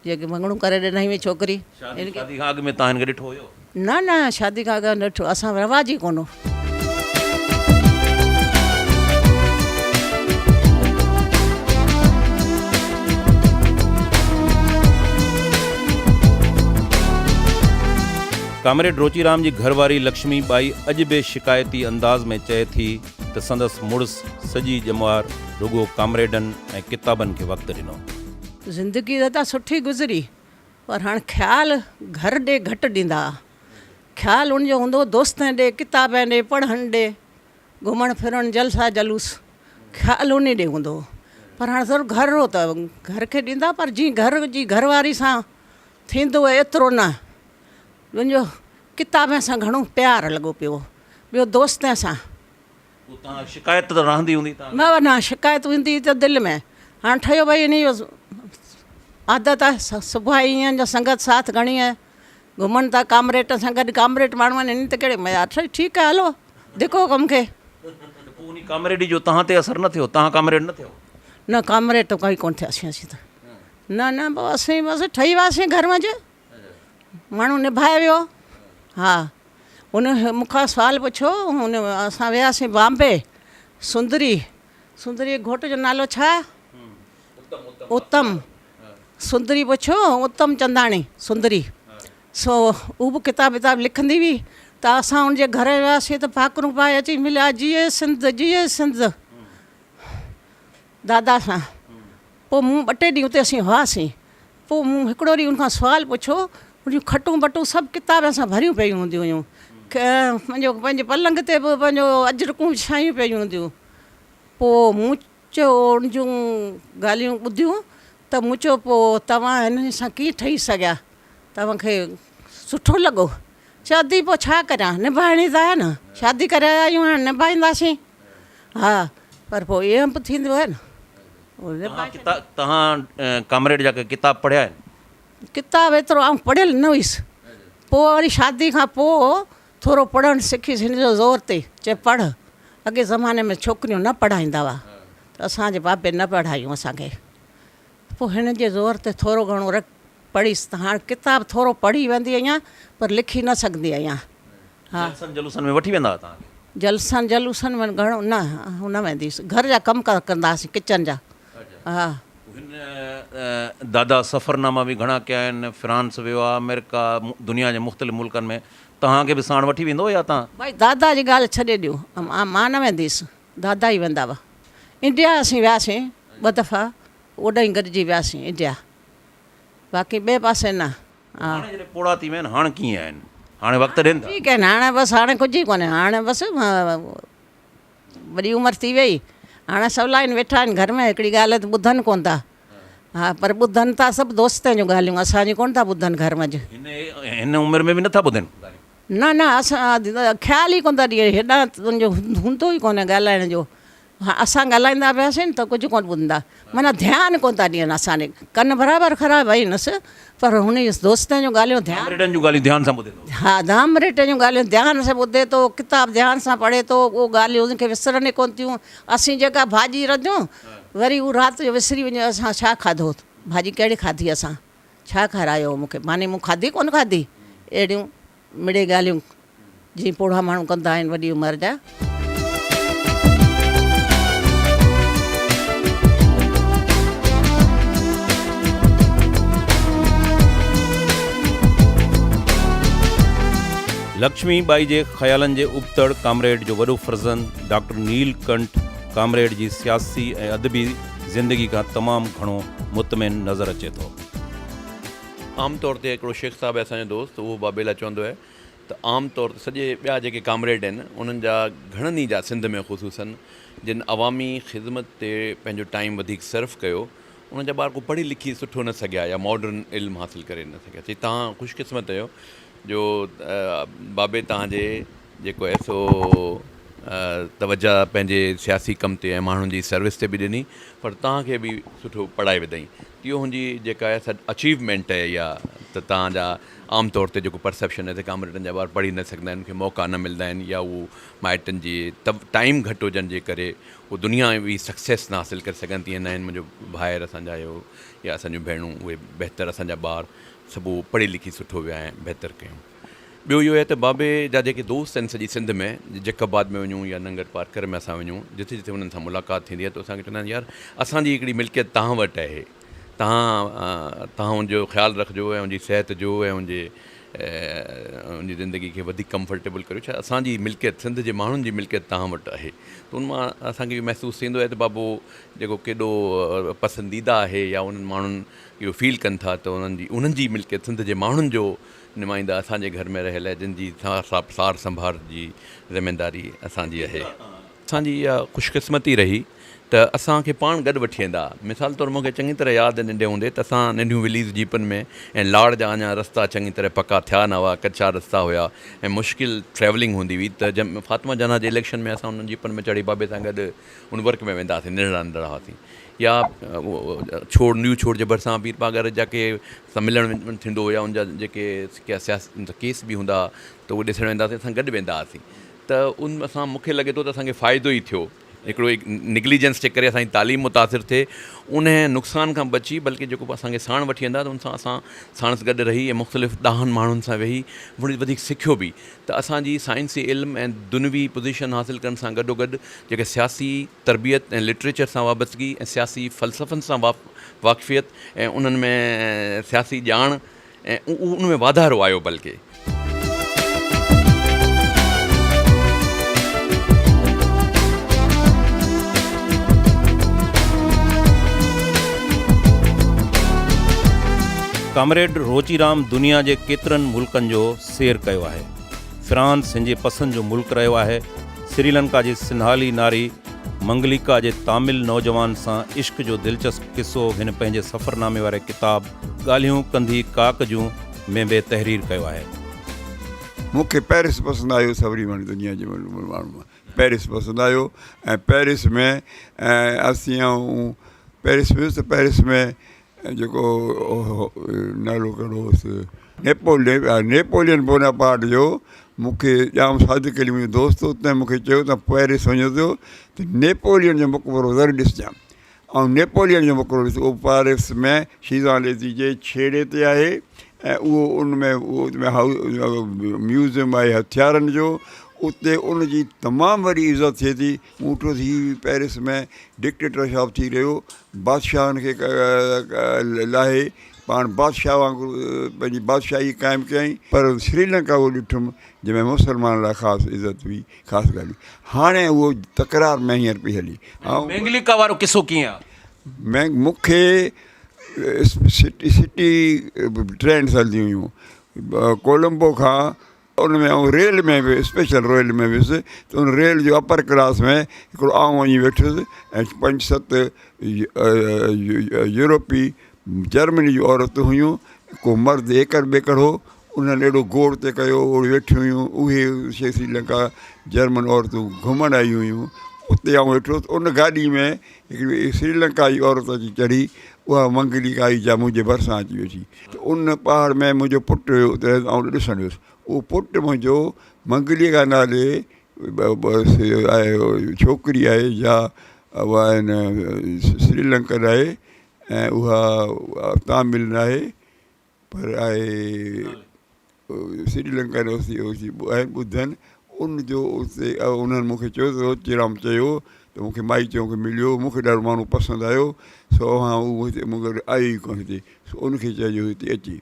[SPEAKER 3] جيڪي مڱڻو ڪري ڏنائين هئي ڇوڪري.
[SPEAKER 1] شادي کان اڳ ۾ توهان هن کي ڏٺو هيو؟
[SPEAKER 3] نه نه شادي کان اڳ نه ڏٺو اسان رواج ئي ڪونه هو.
[SPEAKER 1] ڪامريڊ روچيرام جي گهر واري لڪشمي ٻائي اڄ به شڪايتي انداز ۾ چئي ٿي ته سندس مڙس سڄي ڄمار رڳو ڪامريڊن ۽ ڪتابن کي وقت ڏنو.
[SPEAKER 3] زندگي ته سٺي گذري پر هاڻ خيال گهر ڏي گهٽ ڏيندا ها. خيال ان جو هوندو هو دوستن ڏي، ڪتابن ڏي، پڙهڻ ڏي، گهمڻ ڦرڻ، جلسا جلوس، خيال انهي ڏي هوندو هو. پر هاڻ ضرور گهر هو ته گهر کي ڏيندا پر جيئن گهر جي گهر واري سان ٿيندو هو ايترو نه. ان جو ڪتابن سان گهڻو پيار لڳو پيو هو. ٻيو دوستن سان.
[SPEAKER 1] پوء توهان شڪايت ته رهندي هوندي توهان کي؟
[SPEAKER 3] نه نه شڪايت هوندي ته دل ۾ هاڻ ٺهيو ڀئي انهي جو عادت آهي صبح ائين جو سنگت ساٿ گهڻي آهي گهمن ٿا ڪامريٽ سان گڏ ڪامريٽ ماڻهو آهن انهن تي ڪهڙي ميار ٺهيو ٺيڪ آهي هلو ڌڪو ڪم کي.
[SPEAKER 1] ته پوء انهي ڪامريڊي جو توهان تي اثر نه ٿيو توهان ڪامريڊ نه ٿيو؟
[SPEAKER 3] نه ڪامريڊ ته ڪوئي ڪونه ٿياسين اسين ته نه نه بابا اسين بس ٺهي وياسين گهر منجهه ماڻهو نڀائي ويو ها. هن مون کان سوال پڇيو، هن اسان وياسين بامبي، سندري سندري جي گهوٽ جو نالو ڇا؟ اتم. سندري پڇيو، اتم چنداڻي، سندري. سو هو به ڪتاب وتاب لکندي هئي ته اسان ان جي گهر وياسين ته ڀاڪرون پائي اچي مليا، جيئي سنڌ، جيئي سنڌ. دادا سان. پوء مون ٻه ٽي ڏينهن اتي اسين هئاسين. پوء مون هڪڙو ڏينهن ان کان سوال پڇيو، ان جون کٽون بٽون سڀ ڪتابن سان ڀريون پيون هونديون هيون. پنهنجو پنهنجي پلنگ تي به پنهنجو اجرڪون وڇايون پيون هونديون. پوء مون چيو ان جون ڳالهيون ٻڌيون ته مون چيو پوء توهان هنن سان ڪيئن ٺهي سگهيا؟ توهان کي سٺو لڳو؟ چيو ادي پوء ڇا ڪريان نڀائڻي ته آهي نه، شادي ڪري آيا آهيون هاڻي نڀائينداسين. ها پر پوء ائين به ٿيندو آهي نه.
[SPEAKER 1] توهان ڪامريڊ جا ڪي ڪتاب پڙهيا آهن؟
[SPEAKER 3] ڪتاب ايترو آئون پڙهيل نه هيس. پوء وري شادي کان پوء ٿورو پڙهڻ سکيس هن جو زور تي چي پڙهه. اڳي زماني ۾ ڇوڪريون نه پڙهائيندا هئا ته اسان جي بابي نه پڙهايون اسان کي. پوء هن جي زور تي ٿورو گهڻو رڪ پڙهيس ته هاڻ ڪتاب ٿورو پڙهي ويندي آهيان پر لکي نه سگهندي آهيان. ها.
[SPEAKER 1] جلسن جلوسن ۾ وٺي ويندا هئا توهان کي؟
[SPEAKER 3] جلسن جلوسن ۾ گهڻو نه نه ويندي هيس. گهر جا ڪم ڪندا هئاسين ڪچن جا. ها.
[SPEAKER 1] هن دادا سفرناما به گهڻا ڪيا آهن، فرانس ويو آهي، آمريڪا، دنيا جي مختلف ملڪن ۾ توهان کي به ساڻ وٺي ويندو هو يا توهان؟
[SPEAKER 3] ڀائي دادا جي ڳالهه ڇڏي ڏيو، مان نه ويندي هيس، دادا ئي ويندا هئا. انڊيا اسين وياسين ٻه دفعا، اوڏانهن گڏجي وياسين انڊيا، باقي ٻئي پاسي نه. ها.
[SPEAKER 1] هاڻي جڏهن پوڙها ٿي ويا آهن، هاڻ ڪيئن آهن؟ هاڻي وقت ڏين ٿا؟
[SPEAKER 3] ٺيڪ آهن، هاڻي بس هاڻي ڪجهه ئي ڪونهي، هاڻي بس وڏي عمر ٿي وئي، هاڻي سولا آهن ويٺا آهن گهر ۾ هڪڙي ڳالهه ته ٻڌن ڪونه ٿا. ها پر ٻڌن ٿا سڀ دوستن جون ڳالهيون اسان جون ڪونه ٿا ٻڌن گهر منجهه.
[SPEAKER 1] هن عمر ۾ به نه ٿا ٻڌن ڳالهيون؟
[SPEAKER 3] نه نه اسان خيال ئي ڪونه ٿا ڏين هيڏانهن تنهنجو هوندو ئي ڪونه ڳالهائڻ جو ها اسان ڳالهائيندا پياسين ته ڪجهه ڪونه ٻڌندا معنيٰ ڌيان ڪونه ٿا ڏين اسان ڏي ڪن برابر خراب آهنس پر هن جي دوستن جون ڳالهيون ڌيان
[SPEAKER 1] ڪامريڊن جون ڳالهيون ڌيان سان ٻڌي ٿو.
[SPEAKER 3] ها ڪامريڊن جون ڳالهيون ڌيان سان ٻڌي ٿو ڪتاب ڌيان سان پڙهي ٿو اهو ڳالهيون هن کي وسرن ئي ڪونه ٿيون اسين جيڪا ڀاڄي رڌيون وري هو رات جو وسري وڃي اسان ڇا کاڌو ڀاڄي ڪهڙي کاڌي اسان ڇا کارايو هو مون کي ماني مون کاڌي ڪونه کاڌي اهڙيون مڙئي ڳالهيون جيئن پوڙها ماڻهو ڪندا آهن وڏي عمر جا.
[SPEAKER 1] لڪشمي ٻائي جي خيالن جي ابتڙ ڪامريڊ جو وڏو فرزند ڊاڪٽر نيل ڪنٺ ڪامريڊ جي سياسي ۽ ادبي زندگي کان تمام گهڻو مطمئن نظر اچي ٿو.
[SPEAKER 4] عام طور تي هڪڙو شيخ صاحب آهي اسان جو دوست اهو بابيلا چوندو آهي ته عام طور تي سڄي ٻيا جيڪي ڪامريڊ آهن انهن جا گهڻن ئي جا سنڌ ۾ خصوصن جن عوامي خدمت تي پنهنجو ٽائيم وڌيڪ صرف ڪيو انهن جا ٻار ڪو پڙهي لکي سٺو نه سگهيا يا ماڊرن علم حاصل ڪري نه سگهيا چي توهان خوش قسمت آهيو جو بابي توهان جي جيڪو آهي سو توجه پنهنجي سياسي ڪم تي ۽ ماڻهن جي سروس تي به ڏني پر توهان کي به سٺو پڙهائي وڌائين اهو هن جي جيڪا آهي سا اچيومينٽ آهي اها ته توهان جا عام طور تي جيڪو پرسيپشن آهي ته ڪامريڊن جا ٻار پڙهي نه سگهندا آهن ان کي موقعا نه ملندا آهن يا هو مائٽن جي ٽائيم گهٽ هجڻ جي ڪري هو دنياوي سڪسيس نه حاصل ڪري سگهن تيئن نه آهن منهنجو ڀائر اسان جا اهو يا اسان جون ڀيڻون اهي بهتر اسان جا ٻار سڀ اهو پڙهي لکي سٺو ويا ۽ بهتر ڪيون. ٻيو اهو آهي ته بابي جا جيڪي دوست آهن سڄي سنڌ ۾ جيڪب آباد ۾ وڃون يا ننگر پارڪر ۾ اسان وڃون جتي جتي انهن سان ملاقات ٿيندي آهي ته اسان کي چوندا آهن يار اسان جي هڪڙي ملڪيت توهان وٽ آهي توهان توهان ان جو خيال رکجو ۽ ان جي صحت جو ۽ ان جي ان جي زندگي کي وڌيڪ ڪمفرٽيبل ڪريو ڇا اسان جي ملڪيت سنڌ جي ماڻهن جي ملڪيت توهان وٽ آهي ته ان مان اسان کي اهو محسوس ٿيندو آهي ته بابو جيڪو ڪيڏو پسنديده آهي يا انهن ماڻهن اهو فيل ڪن ٿا ته انهن جي انهن جي ملڪيت سنڌ جي ماڻهن جو نمائندا اسان جي گهر ۾ رهيل جن جي سار سنڀار جي ذميداري اسان جي آهي. اسان جي اها خوش قسمتي رهي ته اسان کي پاڻ گڏ وٺي ويندا. مثال طور مون کي چڱي طرح ياد آهي ننڍي هوندي ته اسان ننڍيون وليز جيپن ۾ ۽ لاڙ جا اڃا رستا چڱي طرح پڪا ٿيا نه هئا ڪچا رستا هيا ۽ مشڪل ٽريولنگ هوندي هئي ته فاطمه جناح جي اليڪشن ۾ اسان انهن جيپن ۾ چڙهي بابي سان گڏ ان ورڪ ۾ ويندا هئاسين ننڍڙا ننڍڙا هئاسين. يا ڇوڙ نيو ڇوڙ جي ڀرسان پير پاڳاري جا ڪي سان ملڻ ٿيندو هو يا ان جا جيڪي سياسي ڪيس به هوندا ها ته اهي ڏسڻ ويندا هئاسين اسان گڏ ويندا هئاسين ته ان سان مون کي لڳي ٿو ته اسان کي فائدو ئي ٿيو. هڪڙو نگليجنس جي ڪري اسان جي تعليم متاثر ٿئي انهي نقصان کان بچي بلڪه جيڪو به اسان کي ساڻ وٺي ويندا ته ان سان اسان ساڻس گڏ رهي ۽ مختلف ڏاهن ماڻهن سان ويهي وڌيڪ سکيو به ته اسان جي سائنسي علم ۽ دنوي پوزيشن حاصل ڪرڻ سان گڏوگڏ جيڪي سياسي تربيت ۽ لٽريچر سان وابستگي ۽ سياسي فلسفن سان واقفيت ۽ انهن ۾ سياسي ڄاڻ ۽ ان ۾ واڌارو آيو بلڪه.
[SPEAKER 1] ڪامريڊ روچيرام دنيا جي ڪيترن ملڪن جو سير ڪيو آهي. فرانس هن جي پسند جو ملڪ رهيو آهي. سريلنڪا جي سنهالي ناري منگليڪا جي تامل نوجوان سان عشق جو دلچسپ قصو هن پنهنجي سفرنامي واري ڪتاب ڳالهيون ڪنڌي ڪاڪ جون ۾ به تحرير ڪيو آهي.
[SPEAKER 2] مون کي پئرس پسند آيو سڀني ماڻهن دنيا جي ماڻهن مان پئرس پسند آيو ۽ پئرس ۾ اسين آئون پئرس ويس ته پئرس ۾ جيڪو نالو ڪهڙو هوس نيپولين بوناپارٽ جو مون کي ڄام صادق علي منهنجو دوست هو تنهن مون کي چيو ته پئرس وڃو ٿو ته نيپولين جو مقبرو ضرور ڏسجان آئون نيپولين جو مقبرو ڏسو اهو پئرس ۾ شيزان ليزي جي ڇيڙي تي آهي ۽ اهو ان ۾ ميوزيم آهي هٿيارن جو اتي ان جي تمام وڏي عزت ٿئي ٿي مون ڏٺو ته هي پئرس ۾ ڊڪٽيٽر شاپ ٿي رهيو بادشاهن کي لاهي پاڻ بادشاهه وانگر پنهنجي بادشاهي قائم ڪيائين پر سريلنڪا اهو ڏٺم جنهن ۾ مسلمانن لاء خاص عزت هئي خاص ڳالهه هاڻي اهو تڪرار ۾ هينئر پئي هلي.
[SPEAKER 1] مينگليڪا وارو قصو ڪيئن آ؟
[SPEAKER 2] مينگ مون کي سٽي سٽي ٽرينس هلنديون هيون ڪولمبو کان ان ۾ آئون ريل ۾ به اسپيشل ريل ۾ ويس ته ان ريل جو اپر ڪلاس ۾ هڪڙو آئون وڃي ويٺس ۽ پنج ست يورپي جرمني جون عورتون هيون ڪو مرد ايڪڙ ٻيڪڙ هو انهن اهڙو گوڙ تي ڪيو اهڙيون ويٺيون هيون اهي سري لنڪا جرمن عورتون گهمڻ آيون هيون اتي آئون ويٺو هوس ان گاڏي ۾ هڪڙي سري لنڪا جي عورت اچي چڙهي اها منگلي آئي جا منهنجي ڀرسان اچي ويٺي ته ان پهاڙ ۾ منهنجو پٽ هيو اتي آئون ڏسڻ ويس اهو پٽ منهنجو منگليڪا نالي ڇوڪري آهي جا اها آهن سري لنڪن آهي ۽ اها تامل ناهي پر آهي سري لنڪا ۾ وسي هئي آهي ٻڌن ان جو اتي انهن مون کي چيو ته روچيرام چيو ته مون کي مائي چيو مون کي مليو مون کي ڏاڍو ماڻهو پسند آيو سو اوهان اهو هتي مون گڏ آيو ئي ڪونه هتي سو ان کي چئجو هتي اچي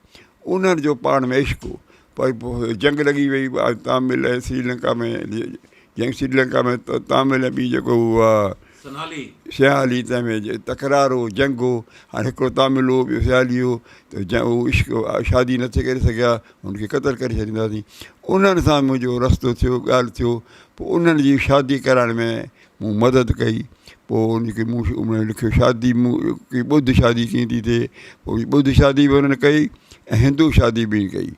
[SPEAKER 2] انهن جو پاڻ ۾ عشق هو پر پوء جنگ لڳي وئي تامل ۽ سري لنڪا ۾ جنگ سري لنڪا ۾ تامل ۽ ٻي جيڪو هو
[SPEAKER 1] سنهالي
[SPEAKER 2] سيالي تنهن ۾ تڪرار هو جنگ هو هاڻي هڪڙو تامل هو ٻيو سيالي هو ته هو عشق شادي نه ٿي ڪري سگهيا هن کي قتل ڪري ڇڏينداسين انهن سان منهنجو رستو ٿيو ڳالهه ٿيو پوء انهن جي شادي ڪرائڻ ۾ مون مدد ڪئي پوء ان کي مون انهن لکيو شادي مون ٻڌ شادي ڪيئن ٿي ٿئي پوء ٻڌ شادي به انهن ڪئي ۽ هندو شادي به ڪئي.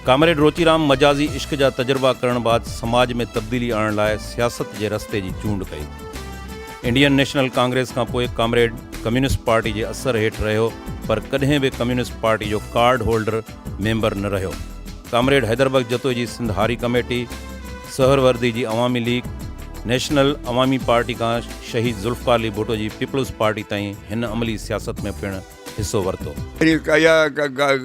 [SPEAKER 1] ڪامريڊ روچيرام مجازي عشق جا تجربا ڪرڻ بعد سماج ۾ تبديلي آڻڻ لاء سياست جي رستي جي چونڊ ڪئي. انڊين نيشنل ڪانگريس کان پوء ڪامريڊ ڪميونسٽ پارٽي جي اثر هيٺ رهيو پر ڪڏهن به ڪميونسٽ پارٽي جو ڪارڊ هولڊر ميمبر نه رهيو. ڪامريڊ حيدر بخش جتوئي جي سنڌ هاري ڪميٽي، سهروردي جي عوامي ليگ، نيشنل عوامي پارٽي کان شهيد ذوالفقار علي ڀٽو جي پيپلز پارٽي تائين هن عملي سياست ۾ پڻ حصو ورتو.
[SPEAKER 2] اها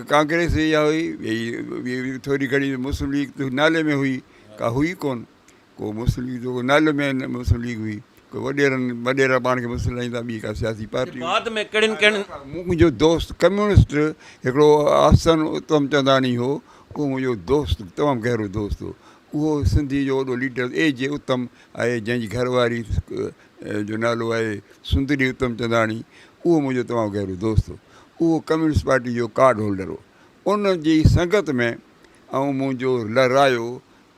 [SPEAKER 2] ڪانگريس اها هئي، ٿوري گهڻي مسلم ليگ ته نالي ۾ هئي، ڪا هئي ڪونه. ڪو مسلم ليگ جو نالي ۾ نه مسلم ليگ هئي ڪو وڏيرن وڏيرا پاڻ کي مسلم لائيندا ٻي ڪا سياسي پارٽي
[SPEAKER 1] بعد ۾ ڪهڙين ڪهڙين.
[SPEAKER 2] منهنجو دوست ڪميونسٽ هڪڙو آسن اتم چنداڻي هو اهو منهنجو دوست تمام گهرو دوست هو اهو سنڌي جو وڏو ليڊر اي جي اتم آهي جنهن جي گهر واري جو نالو آهي سندري اتم چنداڻي اهو منهنجو تمام گهرو دوست هو اهو ڪميونسٽ پارٽي جو ڪارڊ هولڊر هو ان جي سنگت ۾ ۽ منهنجو لهرايو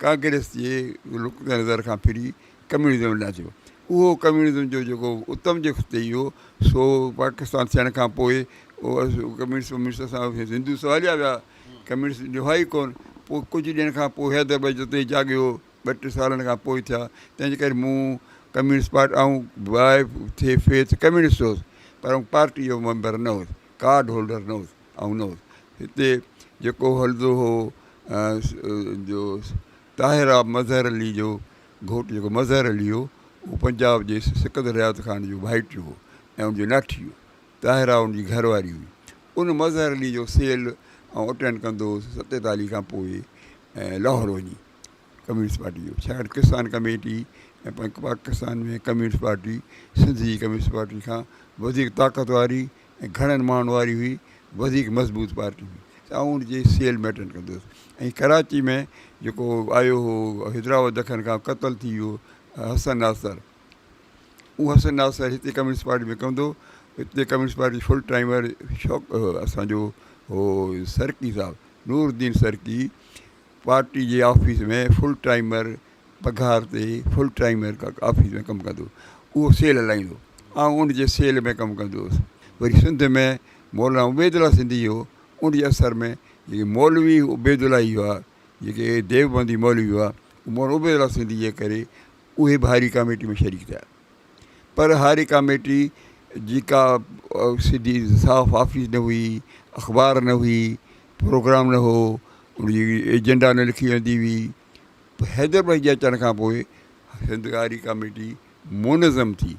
[SPEAKER 2] ڪانگريس جي نقطه نظر کان ڦري ڪميونزم ڏانهن ٿيو. اهو ڪميونزم جو جيڪو اتم جي خطي هو سو پاڪستان ٿيڻ کان پوء اهو ڪميونسٽ وميونسٽ اسان هندو سڀ هليا ويا ڪميونسٽ جو هئا ئي ڪونه. پوء ڪجهه ڏينهن کان پوء حيدر بخش جتوئي جاڳيو ٻه ٽي سالن کان پوء ٿيا تنهن جي ڪري مون ڪميونسٽ پارٽي آئون باء ٿي فيٿ ڪميونسٽ هوس پر آئون پارٽي جو ميمبر نه هوس، ڪارڊ هولڊر نه هوس، آئون نه هوس. هتي جيڪو هلندو هو جو طاهره مظهر علي جو گهوٽ جيڪو مظهر علي هو، اهو پنجاب جي سڪندر حيات خان جو ڀائٽيو هو ۽ ان جو ناٺي هو. طاهره ان جي گهر واري هئي. ان مظهر علي جو سيل آئون اٽينڊ ڪندو هوس 47 کان پوء لاهور وڃي. ڪميونسٽ پارٽي جو ڇاڪاڻ ڪسان committee ۽ Pakistan ۾ communist party Sindh جي ڪميونسٽ پارٽي کان وڌيڪ طاقت واري ۽ گهڻن ماڻهن واري هئي وڌيڪ مضبوط پارٽي هئي ته آئون ان جي سيل ۾ اٽينڊ ڪندو هوس ۽ ڪراچي ۾ جيڪو آيو هو حيدرآباد دکن کان قتل ٿي ويو حسن ناصر اهو حسن ناصر هتي ڪميونسٽ پارٽي ۾ ڪندو هتي ڪميونسٽ پارٽي فل ٽائمر شوق اسانجو هو سرڪي صاحب نور الدين سرڪي پارٽي جي آفيس ۾ فل ٽائيمر پگهار تي فل ٽائيمر آفيس ۾ ڪم ڪندو هو اهو سيل هلائيندو هو آئون ان جي سيل ۾ ڪم ڪندو هوس وري سنڌ ۾ مولانا عبيدالله سنڌي هو ان جي اثر ۾ جيڪي مولوي عبيدالله ئي هئا جيڪي ديوبندي مولوي هئا مولانا عبيدالله سنڌي جي ڪري اهي به هاري ڪاميٽي ۾ شريڪ ٿيا پر هاري ڪاميٽي جي ڪا سڌي صاف آفيس نه هئي اخبار نه هئي پروگرام نه هو، ان جي ايجنڊا نه لکي ويندي هئي. حيدر بخش جي اچڻ کان پوء سنڌ هاري ڪاميٽي منظم ٿي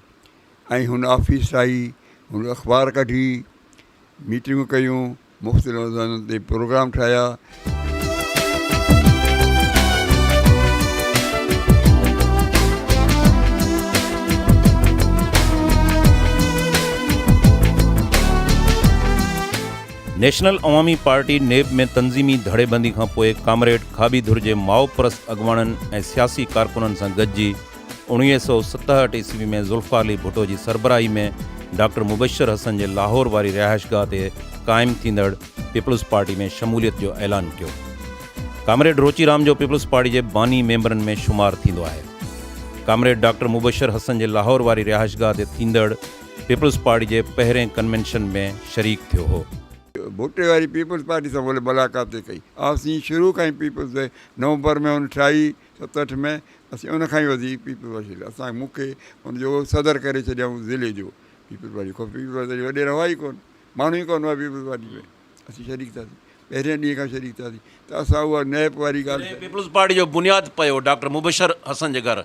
[SPEAKER 2] ۽ هن آفيس ٺاهي، هن اخبار ڪڍي، ميٽنگون ڪيون، مختلف موضوعن تي پروگرام ٺاهيا.
[SPEAKER 1] نيشنل عوامي پارٽي نيب ۾ تنظيمي ڌڙيبندي کان پوء ڪامريڊ کاٻي ڌر جي مائو پرست اڳواڻن ۽ سياسي ڪارڪنن سان گڏجي 1967 عيسوي ۾ ذوالفقار علي ڀٽو جي سربراهي ۾ ڊاڪٽر مبشر حسن جي لاهور واري رهائشگاهه تي قائم ٿيندڙ پيپلز پارٽي ۾ شموليت جو اعلان ڪيو. ڪامريڊ روچي رام جو پيپلز پارٽي جي باني ميمبرن ۾ شمار ٿيندو آهي. ڪامريڊ ڊاڪٽر مبشر حسن جي لاهور واري رهائشگاهه تي ٿيندڙ پيپلز پارٽي جي پهرين ڪنوينشن ۾ شريڪ ٿيو هو.
[SPEAKER 2] ڀٽي واري پيپلز پارٽي سان مون ملاقات ٿي ڪئي. اسين شروع کان ئي پيپلز نومبر ۾ هن ٺاهي 67 ۾ اسين ان کان ئي وڌي پيپلز پارٽي ڇڏي. اسان مون کي ان جو صدر ڪري ڇڏيائون ضلعي جو پيپلز پارٽي کان پيپلز پارٽي تڏهن وڏيرا هئا ئي ڪونه ماڻهو ئي ڪونه هئا پيپلز پارٽي ۾ اسين شريڪ ٿياسين پهرين ڏينهن کان شريڪ ٿياسين ته اسان اها نيپ واري ڳالهه
[SPEAKER 1] جڏهن پيپلز پارٽي جو بنياد پيو ڊاڪٽر مبشر حسن جي گهر